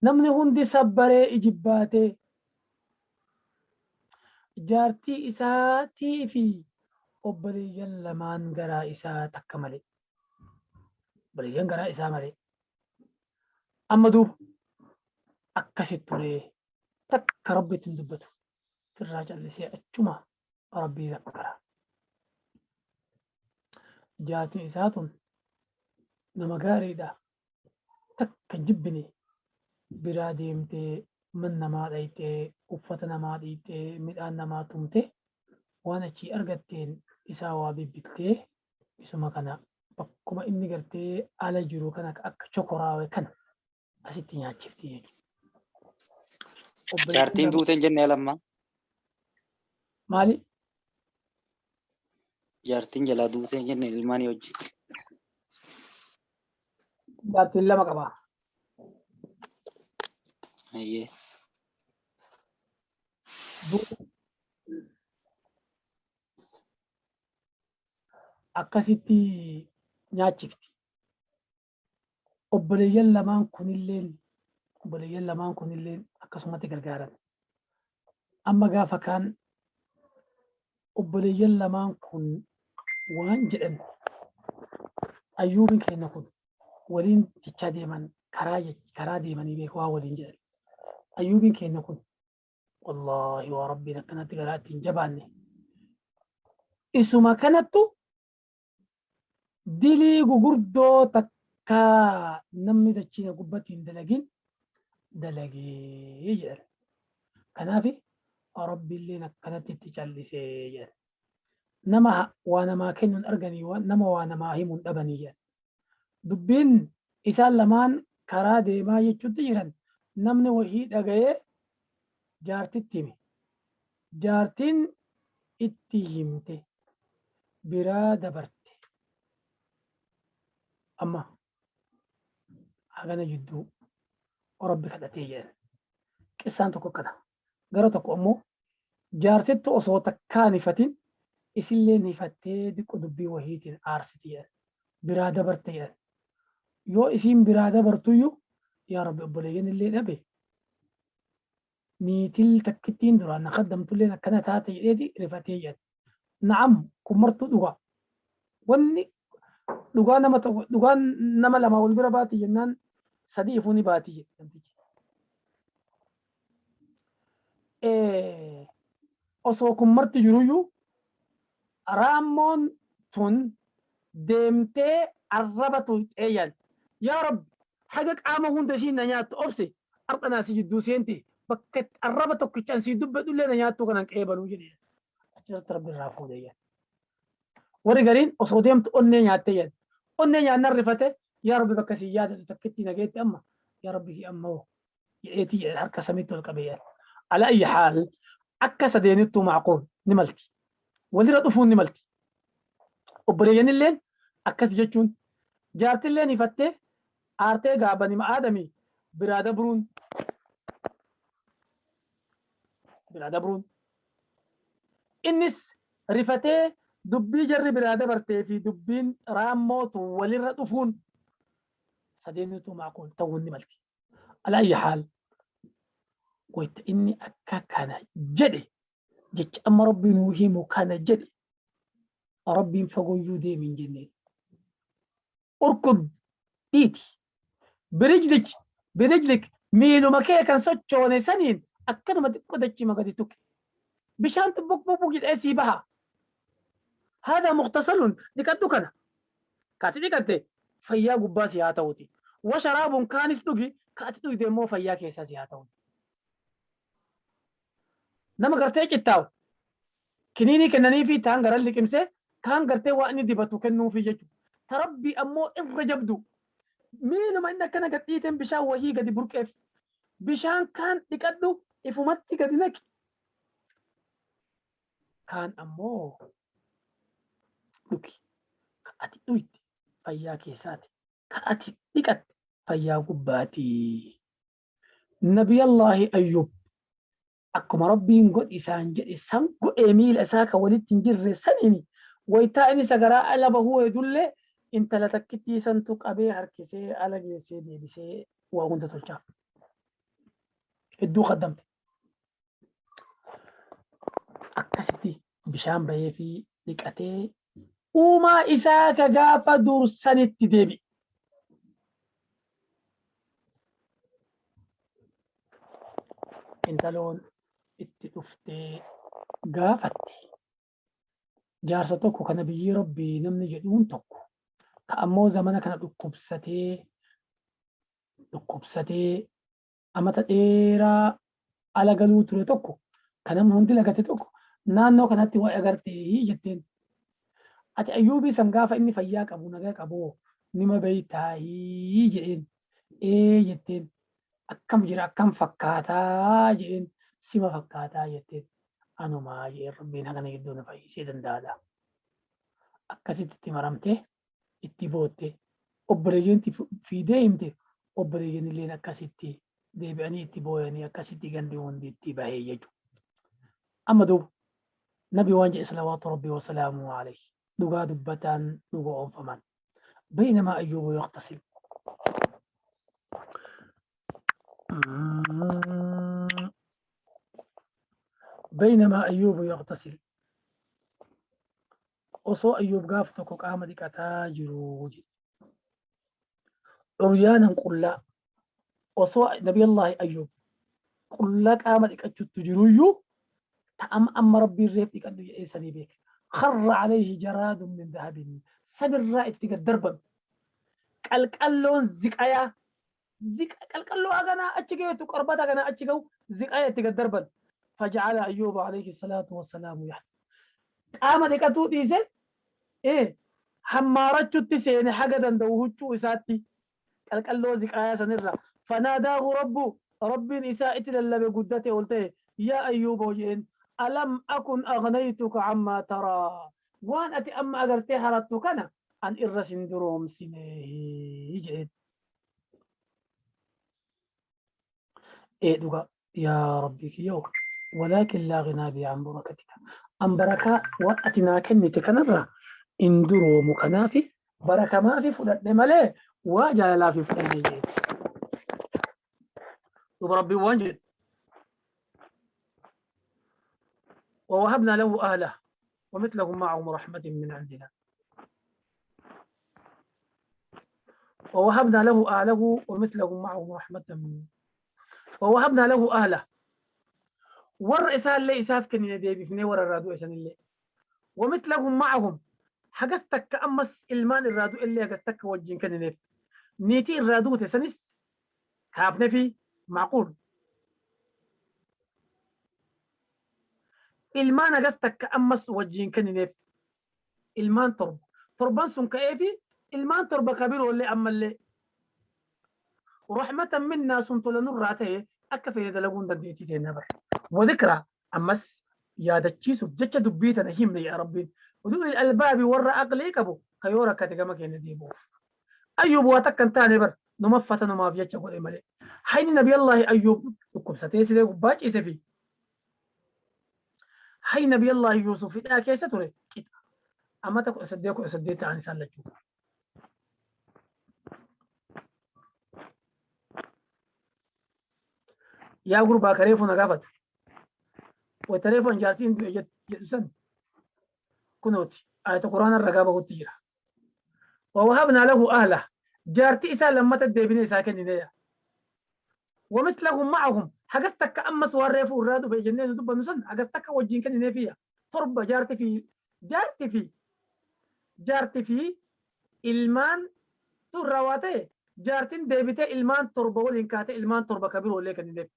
namni hundi sabbaree ijibbaatee, jaartii isaatii fi obboleeyyan lamaan garaa isaa takka malee. Obboleeyyan garaa isaa malee. Amma duuba akkasi ture takka Rabbitti hin dubbatu. Firraa callisee achuma Rabbii zakkara. Jaartiin isaa tun nama gaariidha. Takka hin jibbine biraa deemtee man namaa dhayxee uffata namaa dhiixxee midhaan namaa tumte waan achii argatteen isaa waa bibbittee isuma kana bakkuma inni gartee ala jiru kana akka chokoraawe kana asitti nyaachifti jechuudha. Obboleettiin Jaartiin lama duute hin jennee lammaa. maali? Jaartiin jalaa duute hin jenne ilmaanii wajjin. Jaartiin lama qaba. Ayyee. Duuba akkasitti nyaachifti. Obboleeyyan lamaan kunilleen obboleeyyan lamaan kunilleen akkasumatti gargaaran. Amma gaafa kaan obboleeyyan lamaan kun waan jedhan Ayyuubin keenya kun waliin jechaa deeman karaa karaa deemanii beeku waan waliin jedhan. Ayyuubin keenya kun wallaahi waa Rabbiin akkanatti garaa ittiin jabaanne. Isuma kanattu dilii gugurdoo takka namni dachiina gubbatti hin dalagin dalagee jedhan. Kanaaf Rabbiilleen akkanatti itti callisee jedhan. Nama waa namaa kennuun arganii nama waa namaa himuun dhabanii jedhan. Dubbiin isaan lamaan karaa deemaa jechuutti jiran namni wahii dhagayee jaartitti hime. Jaartiin itti himte biraa dabarte. Amma hagana jidduu Rabbi kadhatee jedhan. Qissaan tokko akkana. Gara tokko ammoo jaarsittu osoo takkaa hin hifatin isilleen hifattee diqqo dubbii wahiitiin aarsiti jedhan. Biraa dabarte jedhan. Yoo isiin biraa dabartuyyu yaa Rabbi obboleeyyan illee dhabe niitil takkittiin duraan na kaddamtulleen akkana taate jedheeti rifatee jedhan. Na'am kun martuu dhugaa. Wanni dhugaa nama tokko dhugaan nama lama wal bira baati jennaan sadii ifuu ni baati jedhe namtichi. Osoo kun marti jiruyyuu raammoon tun deemtee arraba tuyxee yaal. Yaa Rabbi haga qaama hunda ishiin na nyaattu obse har'a naa si jidduu seente bakka itti arraba tokkichaan sii dubbadhullee na nyaattuu kanan qeebaluu jedhe. Achirratti Rabbi irraa fuudhe yaal. Warri gariin osoo deemtu onnee nyaattee yaal. Onnee nyaannan rifate yaa Rabbi bakka sii yaadatu takkitti nageetti amma yaa Rabbi kii amma hoo jedheetii jedhe harka samiitti ol qabee yaal. Ala ayyi haal akka sadeenittuu macquul ni malti. Walirra dhufuun ni malti. Obboleeyyanilleen akkas jechuun jaartilleen hifattee aartee gaa banima aadamii biraa dabruun biraa dabruun innis rifatee dubbii jarri biraa dabartee fi dubbiin raammootu walirra dhufuun sadeenitu macquul ta'uun ni malti. Ala ayyi haal wayta inni akka kana jedhe. Jecha amma Rabbi nuu himu kana jedhe, Rabbiin fagooyyuu deemi hin jenneen. Urkud, dhiiti. Birijlik, birijlik, miiluma kee kan sochoone saniin akkanuma xiqqoo dachima gadi tuqi. Bishaantu buk buk buk jedhee sii baha. Haadha muktasalun, dhiqadhu kana. Ka ati dhiqatte fayyaa gubbaa si haa ta'uti. Wa sharaabun, kaanis dhugi, ka ati dhugde immoo fayyaa keessaa si haa ta'uti. Nama gartee cittaa'u kiniinii kennaniifi taan garan liqimsee kaan gartee waa inni dibatu kennuufi jechuudha. Ta Rabbii ammoo irra jabdu. Miiluma inni akkana gad dhiiteen bishaan wahii gadi burqeef. Bishaan kaan dhiqadhu, ifumatti gadi naqi. Kaan ammoo dhugi. Ka ati dhuyde fayyaa keessaati. Ka ati dhiqatte fayyaa gubbaati. Nabiyallaahi Ayyuub akkuma Rabbiin godhi isaan jedhe san godhee, miila isaa ka walitti hin jirre saniin waytaa inni sagaraa ala bahuu hedullee intala takkittii santu qabee harkisee ala geessee deebisee waa hunda tolchaaf. Hedduu qaddamte. Akkasitti bishaan bahee fi dhiqatee uumaa isaa ka gaafa dursanitti deebi'e. Intaloon itti dhuftee gaafatte. Jaarsa tokko kana biyyii Rabbii namni jedhuun tokko ka ammoo zamana kana dhukkubsatee dhukkubsatee amata dheeraa ala galuu ture tokko, ka namni hundi lagate tokko naannoo kanatti waa'ee agartee jetteen. Ati Ayyuubii san gaafa inni fayyaa qabu, nagaa qabu nima beeytaahii jedheen. Ee jetteen. Akkam jira, akkam fakkaataa jedheen. Sima fakkaataa jetteen. Anumaa jedheen, Rabbiin hagana gidduu na fayyisee danda'aadha. Akkasitti itti maramtee itti bootte, obboleeyyanti fiidee himte, obboleeyyan illeen akkasitti deebi'anii itti booyanii, akkasitti gandi hundi itti bahee jechuudha. Amma duuba nabi waan jedhe, salawaatu rabbii wasalaamu alayhi, dhugaa dubbataan dhuga oonfaman. Baynamaa Ayyuubu yaqtasil. Baynamaa Ayyuubu yaqtasil. Osoo Ayyuub gaaf tokko qaama dhiqataa jiruu jedhe. Uryaanan, qullaa. Osoo Nabiyallaahi Ayyuub qullaa qaama dhiqachuutti jiruyyuu ta'am amma Rabbiin reef dhiqadhu jedhee sanii beeke. Kharra alayhi jaraadun min dahabin. Samirraa itti gad darbame. Qalqalloon ziqayaa. Qalqalloo haganaa achi geetu, qarbata haganaa achi gahu ziqaya itti gad darban. Faja'ala Ayyuuba alayhi salaatu wassalaamu yahdu. Qaama dhiqatuu dhiise, hammaarachutti seene haga danda'u huccuu isaatti qalqalloo ziqaayaa sanirra. Fanaadaahu rabbu, Rabbiin isaa itti lallabe guddate ol ta'e, yaa Ayyuuboo jedheen, alam akun aghnaytuka ammaa taraa, waan ati amma agartee harattu kana an irra sin duroomsineehi jedheen. Ee dhugaa yaa Rabbii kiyyoo, walaakin laa ghinaa bii an barakatika, an barakaa waan ati naa kennite kanarraa hin duroomu, kanaafi barakamaafi fudhadhe malee waa jaalalaafi fudhanne jedhe. Duuba Rabbiin waan jedhe, ووهبنا له أهله ومثلهم معهم رحمة من عندنا. ووهبنا له أهله ومثلهم معهم رحمة من، ووهبنا له أهله، warra isaallee isaaf kennine, deebifnee warra irraa du'e sanillee. ومثلهم معهم، hagas takka ammas ilmaan irraa du'e illee hagas takka wajjin kennineef, niitii irraa duute sanis kaafne fi macquul ilmaan hagas takka ammas wajjin kennineef, ilmaan torba, torban sun ka'ee fi ilmaan torba ka biroollee ammallee. رحمة منا، sun tola nurraa ta'e, akka fedhe dalaguun dandeettii teenna bar. وذكرى، ammas yaadachiisuuf jecha dubbii tana himne yaa Rabbiin. لأولي الألباب، warra aqlii qabu ka yoo rakkate gama keenya deebi'uuf. Ayyuub waa takka hin taane bar, numa fatanumaaf jecha godhe malee. Hayni Nabiyallaahi Ayyuub dhukkubsatee siree gubbaa ciise fi hayni Nabiyallaahi Yuusuf hidhaa keessa ture qixa. Amata 18 18 ta'an isaan lachuu. Yaa gurbaa kareefu na gaafate. Wayta reefu an jaartiin du'e jedhu san kunooti ayata quraana ragaa bahutti jira. Wawahabnaa lahu ahla jaartii isaa lammata deebinee isaa kennineeya. Wamislahum ma'ahum hagas takka ammas waan reefu irraa dhufe jennee nu dubbannu san hagas takka wajjin kennineefiya. Torba jaarti fi jaarti fi jaarti fi ilmaan tu irraa waa ta'e jaartin deebitee ilmaan torba waliin kaatee ilmaan torba ka biroo illee kennineef.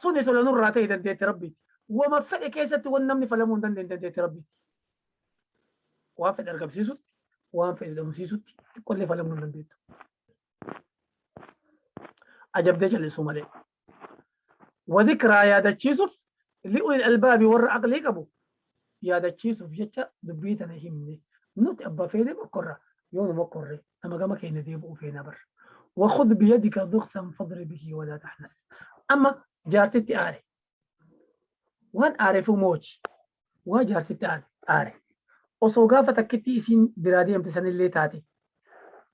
Suni tola nurraa ta'e dandeetti Rabbiiti. Wama fedhe keessatti wan namni falamuu hin dandeenye dandeetti Rabbiiti. Waan fedhe argamsiisutti, waan fedhe dhabamsiisutti xiqqollee falamuu hin dandeettu. Ajabdee callisuu malee. Wadhikraa yaadachiisuuf li'ulil albaabi warra aqlii qabu yaadachiisuuf jecha dubbii tana himne. Nuti abbaa feene mokkorra yoo nu mokkorre nama gama keenya deebi'uu feena bar. Wakhudh biyadika dighsan fadrib bihi walaa tahnas. Amma jaartitti aare. Waan aareefuu mooji. Waa jaartitti aare. Osoo gaafa takkitti isiin biraa deemte sanillee taate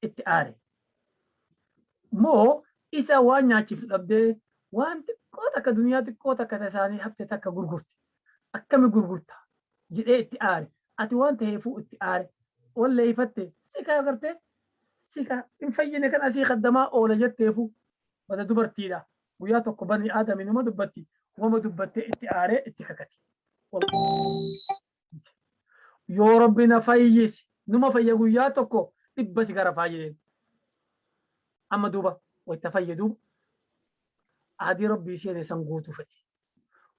itti aare. Moo isa waan nyaachiftu dhabdee waan xiqqoo takka duniyaa xiqqoo takka ta isaanii hafte takka gurgurte. Akkami gurgurta jedhee itti aare. Ati waan ta'eefuu itti aare. Walleeyfatte si kaa gartee si kaa hin fayyine kan asii kaddamaa oola jetteefu bada dubartiidha. Guyyaa tokko bani aadami numa dubbatti wama dubbattee itti aaree itti kakate. Yoo Rabbi na fayyise numa fayya guyyaa tokko dhibba si garafaa jedheen. Amma duuba wayta fayye duuba aadii Rabbii seene san guutuu fedhe.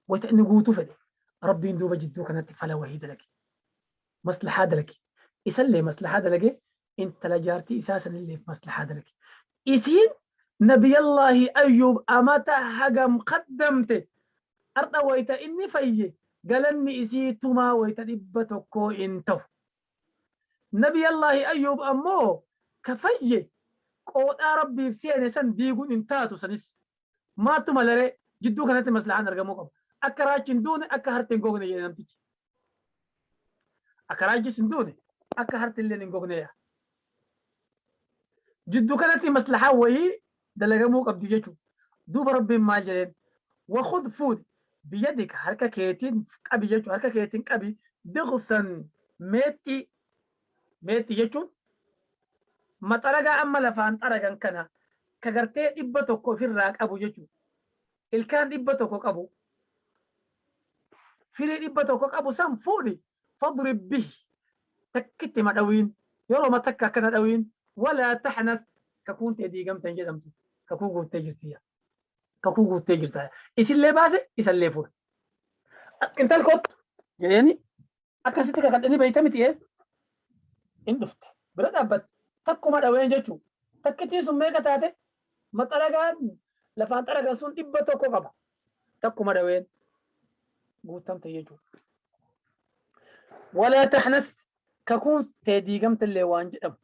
Wayta inni guutuu fedhe Rabbiin duuba jidduu kanatti fala wahii dalage. Maslahaa dalage. Isallee maslahaa dalage intala jaartii isaa sanilleef maslahaa dalage. Isiin Nabiyallaahi Ayyuub amata hagam kaddamte ardha wayta inni fayye galanni isii tumaa wayta dhibba tokkoo in tahu. Nabiyallaahi Ayyuub ammoo ka fayye qoodhaa Rabbiif seene san diiguun hin taatu sanis. Maaltu malaree jidduu kanatti maslahaan argamuu qaba. Akka raachi hin duune akka harti hin gogne jedhe namtichi. Akka raachis hin duune akka harti illeen hin gogne yaa. Jidduu kanatti maslahaan wayii dalagamuu qabdi jechuudha. Duuba Rabbiin maal jedheen? Wakhud fuudhi biyadika harka keetiin qabi jechuudha. Harka keetiin qabi dighsan meexxii meexxii jechuun maxaragaa amma lafaan xaragan kana ka gartee 100 ofirraa qabu jechuudha. Ilkaan 100 qabu firii 100 qabu san fuudhi fadrib bihi takkitti ma dhawiin yeroo takka akkana dhawiin walaa tahnas kakuun tee diigamte hin jedhamtu kakuu guuttee jirti kakuu guuttee jirta isillee baase isallee fuudha. Intal kottu jedheeni akkasitti kakadhanii beeyta miti ee in dhufte bira dhaabbatte takkuma dhaween jechuu takkittiin sun meeqa taate maxaragaan lafaan xaragan sun 100 qaba takkuma dhaween guuttamte jechuu walaa tahnas kakuun tee diigamtellee waan jedhamu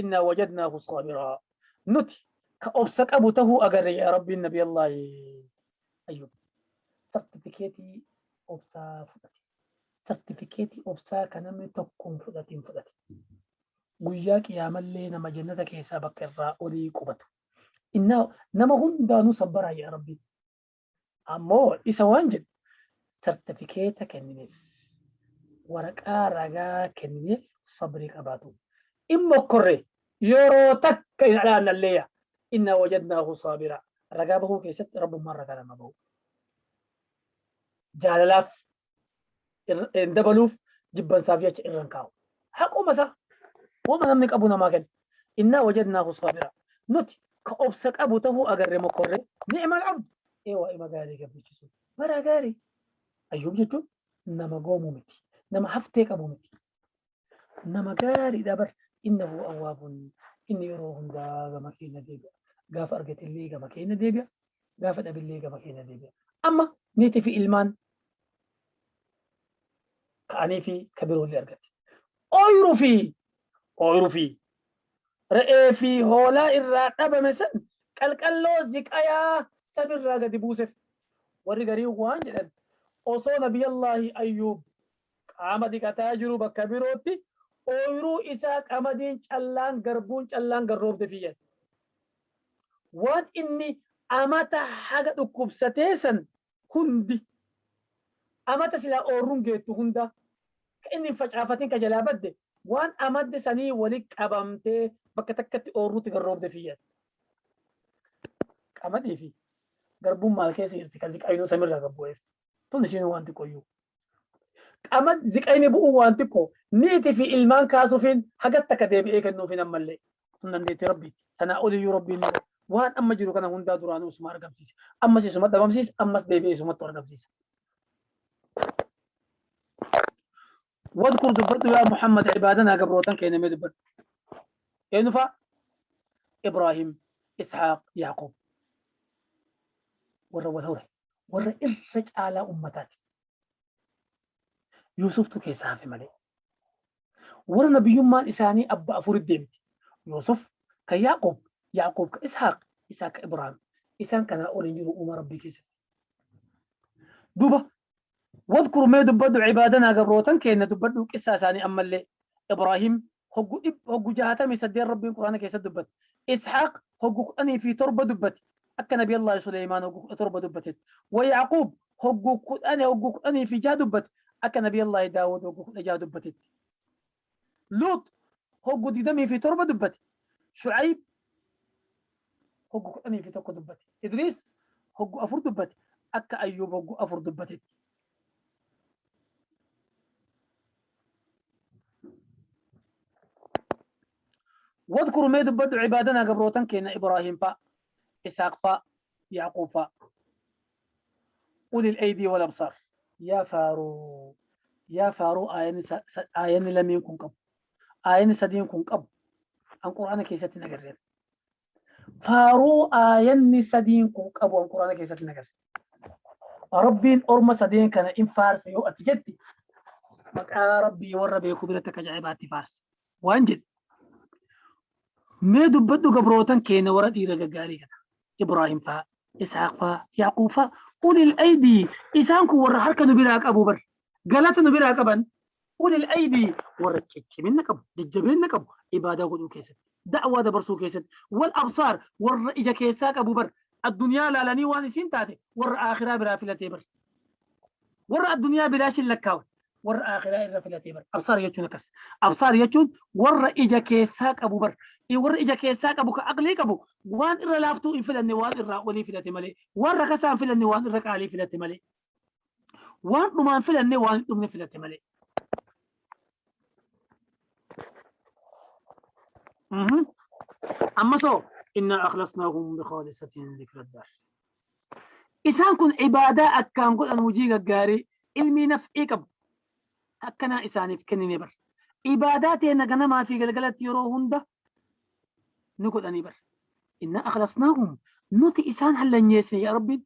innaa wajadnaahu saabiraa nuti ka obsa qabu tahuu agarre yaa rabbiin nabiyallaahi ayyub sartifikeetii obsaa fudhate sartifikeetii obsaa ka namni tokko hin fudhatin fudhate. Guyyaa qiyaamallee nama jannata keessaa bakka irraa olii qubatu. Innaa nama hundaanuu sabbaraa jedha Rabbiin. Ammoo isa waan jedhu sartifikeeta kennineef. Waraqaa ragaa kennineef sabrii qabaatu. In mokkorre yeroo takka hin alaannalleeya. Innaa wajadnaahu saabira. Ragaa bahuu keessatti Rabbummaan ragaa nama bahu. Jaalalaaf hin dabaluuf jibbansaaf jecha irra hin kaa'u. Haquma isaa wama namni qabu namaa kenna. Innaa wajadnaahu saabira. Nuti ka obsa qabu tahuu agarre mokkorre ni'mal abdu. Ee waa'ima gaarii gabrichi sun. Baraa gaarii. Ayyuub jechuun nama goomu miti. Nama haftee qabu miti. Nama gaariidha bar. Innahu awwaabun. Inni yeroo hundaa gama keenya deebi'a. Gaafa argatellee gama keenya deebi'a. Gaafa dhabillee gama keenya deebi'a. Amma niitii fi ilmaan ka'anii fi ka biroollee argate. Ooyiruu fi ooyiruu fi re'ee fi hoolaa irraa dhabame san qalqalloo ziqayaa samirraa gadi buuseef. Warri gariin waan jedhan osoo Nabiyallaahi Ayyuub qaama dhiqataa jiru bakka birootti ooyiruu isaa qamadiin callaan garbuun callaan garroobde fiyyan. Waan inni amata haga dhukkubsatee san hundi. Amata silaa oorruun geettu hunda ka inni hin facaafatin ka jalaa badde waan amadde sanii wali qabamtee bakka takkatti oorruutti garroobde fiyyan. Qamadii fi garbuun maal keessa jirti kan ziqaynuu samirraa gad bu'eef. Tun isiinuu waan xiqqooyyuu. Qamad ziqayni bu'uu waan xiqqoo niiti fi ilmaan kaasuufiin hagas takka deebi'ee kennuufiin ammallee. Tun dandeettii Rabbiiti. Tanaa oliyyuu Rabbiin ni godha. Waan amma jiru kana hundaa duraanuu isuma argamsiise. Ammas isuma dhabamsiisa, ammas deebi'ee isumattu argamsiisa. Wadkur dubbadhu yaa Muhammad ibaadanaa gabrootan keenya mee dubbadhu. Eenyu fa'a? Ibraahim, Ishaaq, Yaaqoob. Warra wal hore, warra irra caalaa ummataati. Yuusuftu keessaa hafe malee. Warra nabiyyummaan isaanii abba afurit deemti. Yuusuf ka Yaaqoob, Yaaqoob ka Ishaaq, Ishaaq ka Ibraahim. Isaan kanaa ol hin jiru uuma Rabbii keessatti. Duuba wadkur mee dubbadhu ibaadanaa gabrootan keenna dubbadhu qissaa isaanii ammallee Ibraahim hoggu dhib hoggu 68 Rabbiin Qur'aana keessatti dubbate. Ishaaq hoggu 17 dubbate. Akka Nabi Allah Suleymaan hoggu 17 dubbatetti. Wa Yaquub hoggu 10 hoggu 16 dubbate. Akka Nabi Allah Daawud hoggu 16 dubbatetti. Luut hoggu 27 dubbate. Shu'ayb hoggu 11 dubbate. Idriis hoggu 4 dubbate. Akka Ayyuub hoggu 4 dubbatetti. Wadkur mee dubbadhu ibaadanaa gabrootan keenya Ibraahiim fa'a, Isaaq fa'a, Yaaquub fa'a. Ulil aydii wal absaar. Yaa faaruu yaa faaruu aayanni lameen kun qabu. Aayanni sadiin kun qabu. An Qur'aana keessatti hin agarreen. Faaruu aayanni sadiin kun qabu an Qur'aana keessatti hin agarre. Rabbiin orma sadeen kana in faarse yoo ati jetti maqaa Rabbii warra beeku biratti akka ajaa'ibaatti faarse. Waan jedhe. Mee dubbadhu gabrootan keenya warra dhiira gaggaarii kana. Ibraahim fa'a, Ishaaq fa'a, Yaquub fa'a. Ulil aydii isaan kun warra harka nu biraa qabu bar. Galata nu biraa qaban. Ulil aydii warra cicciminna qabu, jajjabeenna qabu ibaadaa godhuu keessatti. Da'waa dabarsuu keessatti. Wal absaar warra ija keessaa qabu bar. Addunyaa laalanii waan isiin taate warra aakhiraa biraa filatee bar. Warra addunyaa bilaashin lakkaawe warra aakhiraa irra filatee bar. Absaar jechuun akkas. Absaar jechuun warra ija keessaa qabu bar. Warra ija keessaa qabu ka aqlii qabu waan irra laaftuu hin filanne waan irraa olii filate malee. Waan rakasaa hin filanne waan irra qaalii filate malee. Waan dhumaan filanne waan hin dhumne filate malee. Ammas hoo innaa akhlasnaahum bikhaalisatin dhikra daar. Isaan kun ibaadaa akkaan godhan hojii gaggaarii ilmii naf'ii qabu akkanaa isaaniif kennine bar. Ibaadaa teenna ganamaa fi galgalatti yeroo hunda ni godhanii bar. Innaa akhlasnaahum nuti isaan hallanyeessine yaa Rabbiin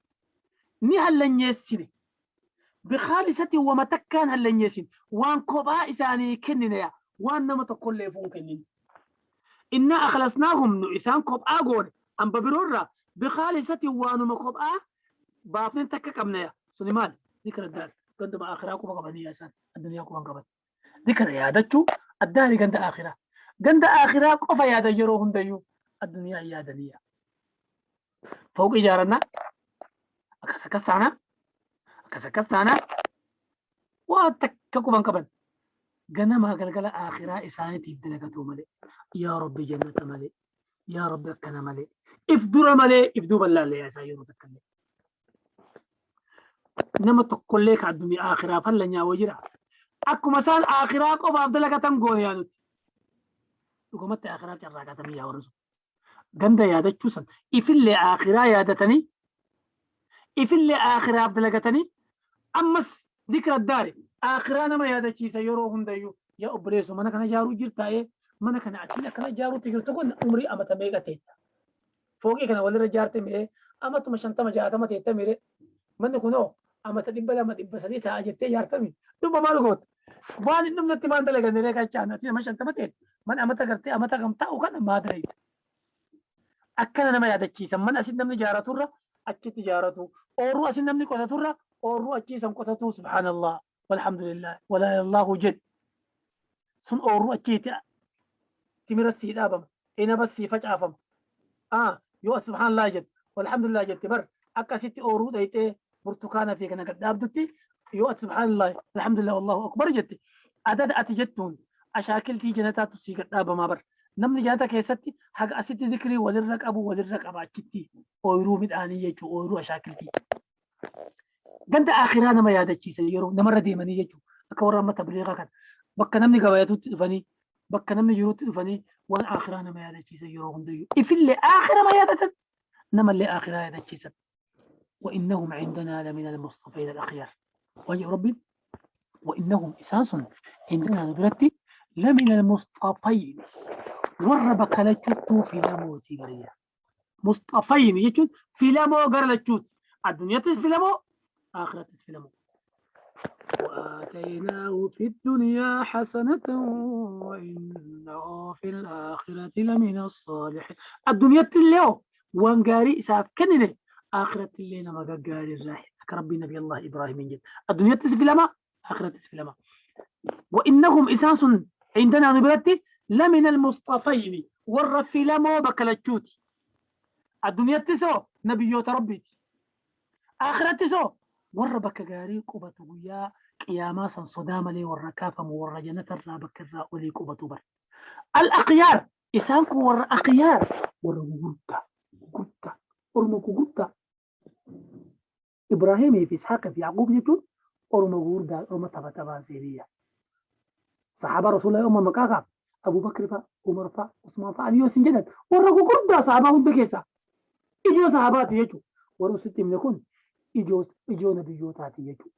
ni hallanyeessine. Bikhaalisatin wama takkaan hallanyeessine waan kophaa isaanii kennine yaa waan nama tokkollee fuun kennin. Innaa akhlasnaahum nu isaan kophaa goone amba biroorraa bikhaalisatin waanuma kophaa baafneen takka qabna yaa suni maali? Zikra daar ganduma akhiraa quba qabanii yaa isaan addunyaa quba hin qaban. Zikra yaadachuu addaari ganda akhiraa. Ganda akhiraa qofa yaadan yeroo hundayyuu addunyaa hin yaadanii yaa. Fooqii ijaarannaa akkas akkas taanaa akkas akkas taanaa waan takka quban qaban. Ganamaa galgala akhiraa isaaniitiif dalagatuu malee yaa Rabbi jannata malee yaa Rabbi akkana malee if dura malee if duuba laalle yaa isaan yeroo takka illee. Nama tokkollee ka addunyaa akhiraa fallanyaa wayii jira. Akkuma isaan akhiraa qofaaf dalagatan goone yaa nuti. Dhugumatti akhiraa carraaqatanii yaa warra sun. Ganda yaadachuu san ifillee akhiraa yaadatanii ifillee akhiraaf dalagatanii ammas dikra daari akhiraa nama yaadachiisa yeroo hundayyuu yaa obboleesso mana kana ijaaruu jirtaa ee mana kana atiin akkana ijaaruutti jirtu kun umrii amata meeqa teetta fooqii kana walirra ijaarte miree amatuma 50 60 teetta miree manni kunoo amata 200 300 ta'a jettee ijaartami dhuma maal goota waan hin dhumnetti maan dalaganne ree kachaan ati nama 50 teetta mana amata gartee amata kam ta'u kana maa dalayta akkana nama yaadachiisa mana asin namni ijaaraturra achitti ijaaratu oorruu asin namni qotaturra oorruu achii san qotatuu subhaanallah walhamdulillah walaa allahu jedh sun oorruu achiiti timira sii dhaabama inaba sii facaafama yoo subhaanallah jette walhamdulillah jette bar akkasitti oorruu dhayxee burtukaana fi kana gad dhaabdutti Yoo ati subhaanallah, alhamdulillah, wallahu akbar jette, adada ati jettuun ashaakiltii janataatu sii gad dhaabamaa bar. Namni janata keessatti haga asitti zikrii walirra qabu walirra qaba achitti ooyiruu midhaanii jechuu, ooyiruu ashaakiltii. Ganda akhiraa nama yaadachiisa yeroo namarra deemanii jechuu, akka warra amma tabliiqa kana bakka namni gabayatutti dhufanii, bakka namni jirutti dhufanii waan akhiraa nama yaadachiisa yeroo hundayyuu. Ifillee akhira ma yaadatan, namallee akhiraa yaadachiisan. وإنهم عندنا لمن المصطفين الأخيار. وجه ربي وإنهم إساس عندنا نبرتي لمن المصطفين، warra bakka lachuuttuu filamootii bariya. Musxafayni jechuun filamoo gara lachuuti. Addunyaattis filamoo, akhirattis filamoo. وآتيناه في الدنيا حسنة وإنه في الآخرة لمن الصالحين. الدنيا اللي waan gaarii isaaf kennine, akhiratti illee nama gaggaarii irraa akka rabbii nabi Allah Ibraahimin jedhe. Addunyaattis filama, akhirattis filama. وإنهم إسان sun عندنا nu biratti لمن المصطفين warra filamoo bakka lachuuti. Addunyaattis hoo nabiyyoota rabbiiti. Akhirattis hoo warra bakka gaarii qubatu, guyyaa qiyaamaa san sodaa malee warra kaafamu, warra jannatarraa bakka irraa olii qubatu bar. Al-akhyaar, isaan kun warra akhyaar, warra guguddaa guguddaa, orma guguddaa. Ibraahimii fi Ishaaqii fi Yaaqoob jechuun orma guguddaa, orma tapha taphaan seeniyya. Sahaabaa Rasuulaa orma maqaa kaaf Abu Bakr fa'a, Umar fa'a, Usmaan fa'a yoo isin jedhan warra guguddaa sahaabaa hunda keessaa ijoo sahaabaati jechuudha. Warra sitti himne kun ijoo ijoo nabiyyootaati jechuudha.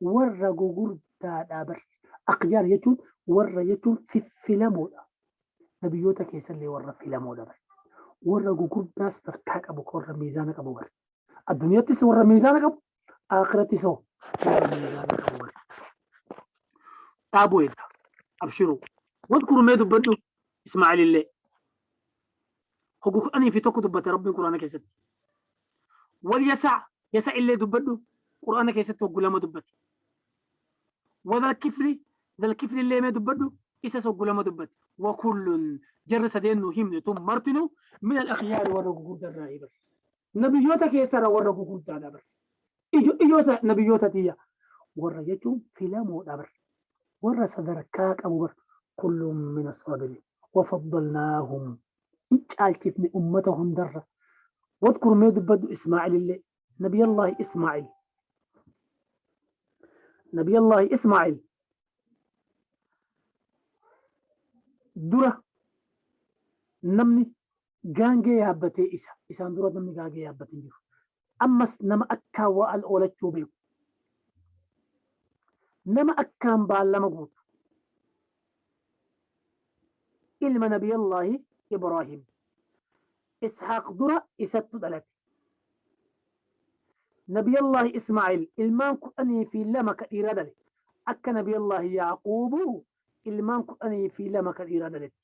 Warra gugurdaadhaa bar. Akhyaar jechuun warra jechuun fiffilamoodha. Nabiyyoota keessallee warra filamoodha bar. Warra gugurdaa sadarkaa qabu, warra miizaana qabu bar. Addunyaattis warra miizaana qabu, akhirattis hoo warra miizaana qabu bar. Dhaabuu edda. Abshiruu. واذكر mee dubbadhu Ismaa'eel illee. Hogu 11 dubbate Rabbiin Quraana keessatti. واليسع, Yasa illee dubbadhu, Quraana keessatti hoggu 2 dubbate. وذا الكفل, Dhalkifli illee mee dubbadhu, isas hoggu 2 dubbate. وكل, jarri sadeen nu himne tun martinu من الأخيار warra gugurdaa irraa bar. Nabiyyoota keessarra warra gugurdaadha bar. Ijoota nabiyyoota tiyya. Warra jechuun filamoodha bar. Warra sadarkaa qabu bar. كل من الصابرين وفضلناهم, in caalchifne ummata hundarra. واذكر mee dubbadhu Ismaa'il illee, Nabiyallaahi Ismaa'il. Nabiyallaahi Ismaa'il dura namni gaangee yaabbatee isa isaan dura namni gaangee yaabbatee hin jiru. Ammas nama akkaan waa al oolachuu beeku. Nama akkaan baallama guutu. Ilma Nabiyallaahi Ibraahim. Ishaaq dura isattu dhalate. Nabiyallaahi Ismaa'il ilmaan 12 ka dhiiraa dhale. Akka Nabiyallaahi Yaaquubu ilmaan 12 ka dhiiraa dhaletti.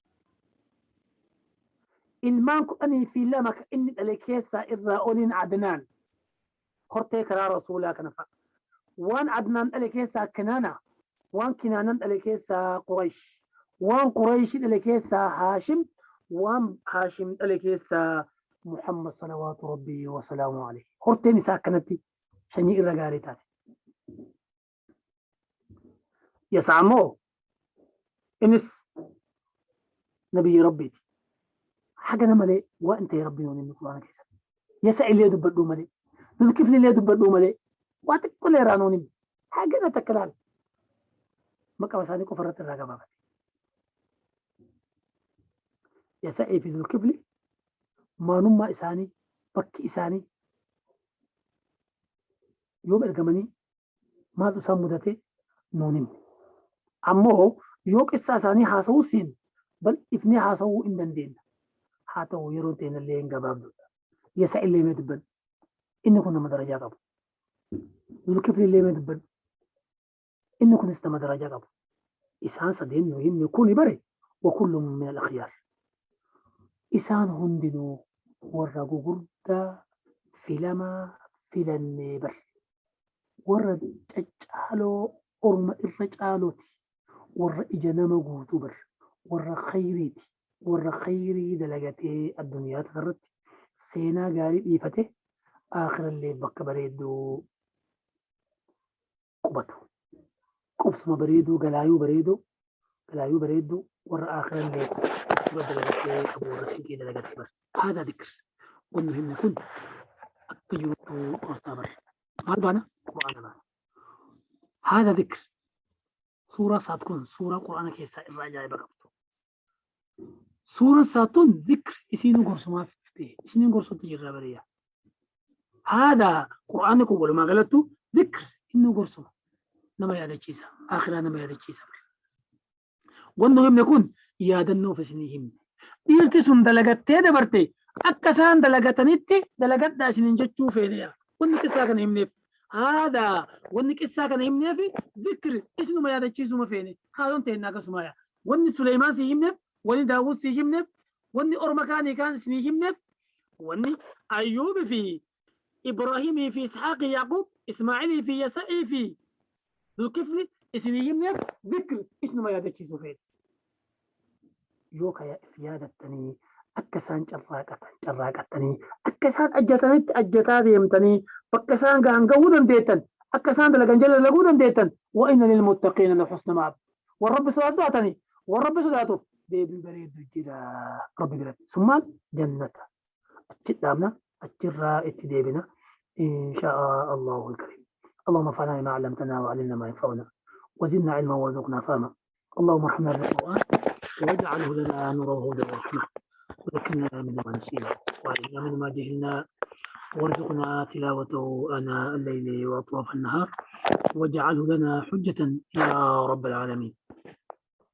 Ilmaan 12 ka inni dhale keessaa irraa oliin Adnaan. Hortee karaa Rasuulaa kana fa'a. Waan Adnaan dhale keessaa Kinaana. Waan Kinaanan dhale keessaa Quraysh. Waan Quraysh dhale keessaa Haashim. Waan Haashim dhale keessaa Muhammad صلوات ربي وسلامه عليه. Horteen isaa akkanatti sanyii irra gaarii taate. Yasaa immoo innis nabiyyi rabbiiti. Hagana malee waan ta'e rabbiin inni Quraana keessatti. Yasa illee dubbadhuu malee. Dulkifli illee dubbadhuu malee. Waa xiqqoolee irraa nuun himne. Hagana takka laal. Maqaa isaanii qofa irratti irraa gabaabate. Yasa'ii fi Zulkifli maanummaa isaanii, bakki isaanii, yoom ergamanii, maaltu isaan mudate nuun himne. Ammoo yoo qissaa isaanii haasa'uu seenu bal'ifnee haasa'uu hin dandeenya. Haa ta'u, yeroo ta'e hin gabaabdudha. Yasa illee mee dubbannu. Inni kun nama darajaa qabu. Zulkifli illee mee dubbannu. Inni kunis nama darajaa qabu. Isaan sadeen nu himne kuni bare وكل من الأخيار. Isaan hundinuu warra gugurdaa filamaa filannee bar. Warra caccaaloo, orma irra caalooti. Warra ija nama guutuu bar. Warra khayriiti. Warra khayrii dalagatee addunyaa irratti seenaa gaarii dhiifate, aakhirallee bakka bareedduu Qubatu. Qubsuma bareeduu, galaayuu bareeduu, galaayuu bareedduu warra aakhirallee dura dalagatee qabu warra sinqii dalagatee bar. Haadaa dikir. Wanni himne kun akka jirutti gorsaa bar. Maal baana? Qur'aana baana. Haada dikir. Suuraa saat kun suuraa qur'aana keessaa irra ajaa'iba qabdu. Suuraan saat tun dikir isiinuu gorsumaaf ta'e isiniin gorsutti jirra bariya. Haada qur'aanni kun walumaa galattu dikir innuu gorsuma. Nama yaadachiisa. Akhiraa nama yaadachiisa. Wanni himne kun yaadannoof isinii himne. Dhiirti sun dalagattee dabarte akka isaan dalagatanitti dalagadhaa isiniin jechuu feeneya. Wanni qissaa kana himneef. Haada wanni qissaa kana himneef zikri isinuma yaadachiisuma feene. Kaayoon ta'e akkasuma yaa. Wanni Suleymaan sii himneef, wanni Daawud sii himneef, wanni orma kaanii kaan isinii himneef, wanni Ayyuubi fi Ibraahimii fi Ishaaqii Yaaqub, Ismaa'ilii fi Yasa'ii fi Zulkifli isinii himneef zikri isinuma yaadachiisuu feene. Yoo ka if yaadattanii akka isaan carraaqatan carraaqattanii akka isaan ajjatanitti ajjataa deemtanii bakka isaan gahan gahuu dandeettan akka isaan dalagan jala dalaguu dandeettan wa inna lilmuttaqiina la husna ma'ab. Warra Rabbi sodaatanii warra Rabbi sodaatuuf deebii bareedu jira Rabbi biratti. Sun maal? Jannata. Achi dhaabna achirraa itti deebina inshaa Allahu alkarim. اللهم انفعنا بما علمتنا وعلمنا ما ينفعنا وزدنا علما وارزقنا فهما. اللهم ارحمنا بالقرآن واجعله لنا نورا وهدى ورحمة وذكرنا منه ما نسينا وعلمنا منه ما جهلنا وارزقنا تلاوته آناء الليل وأطراف النهار واجعله لنا حجة يا رب العالمين.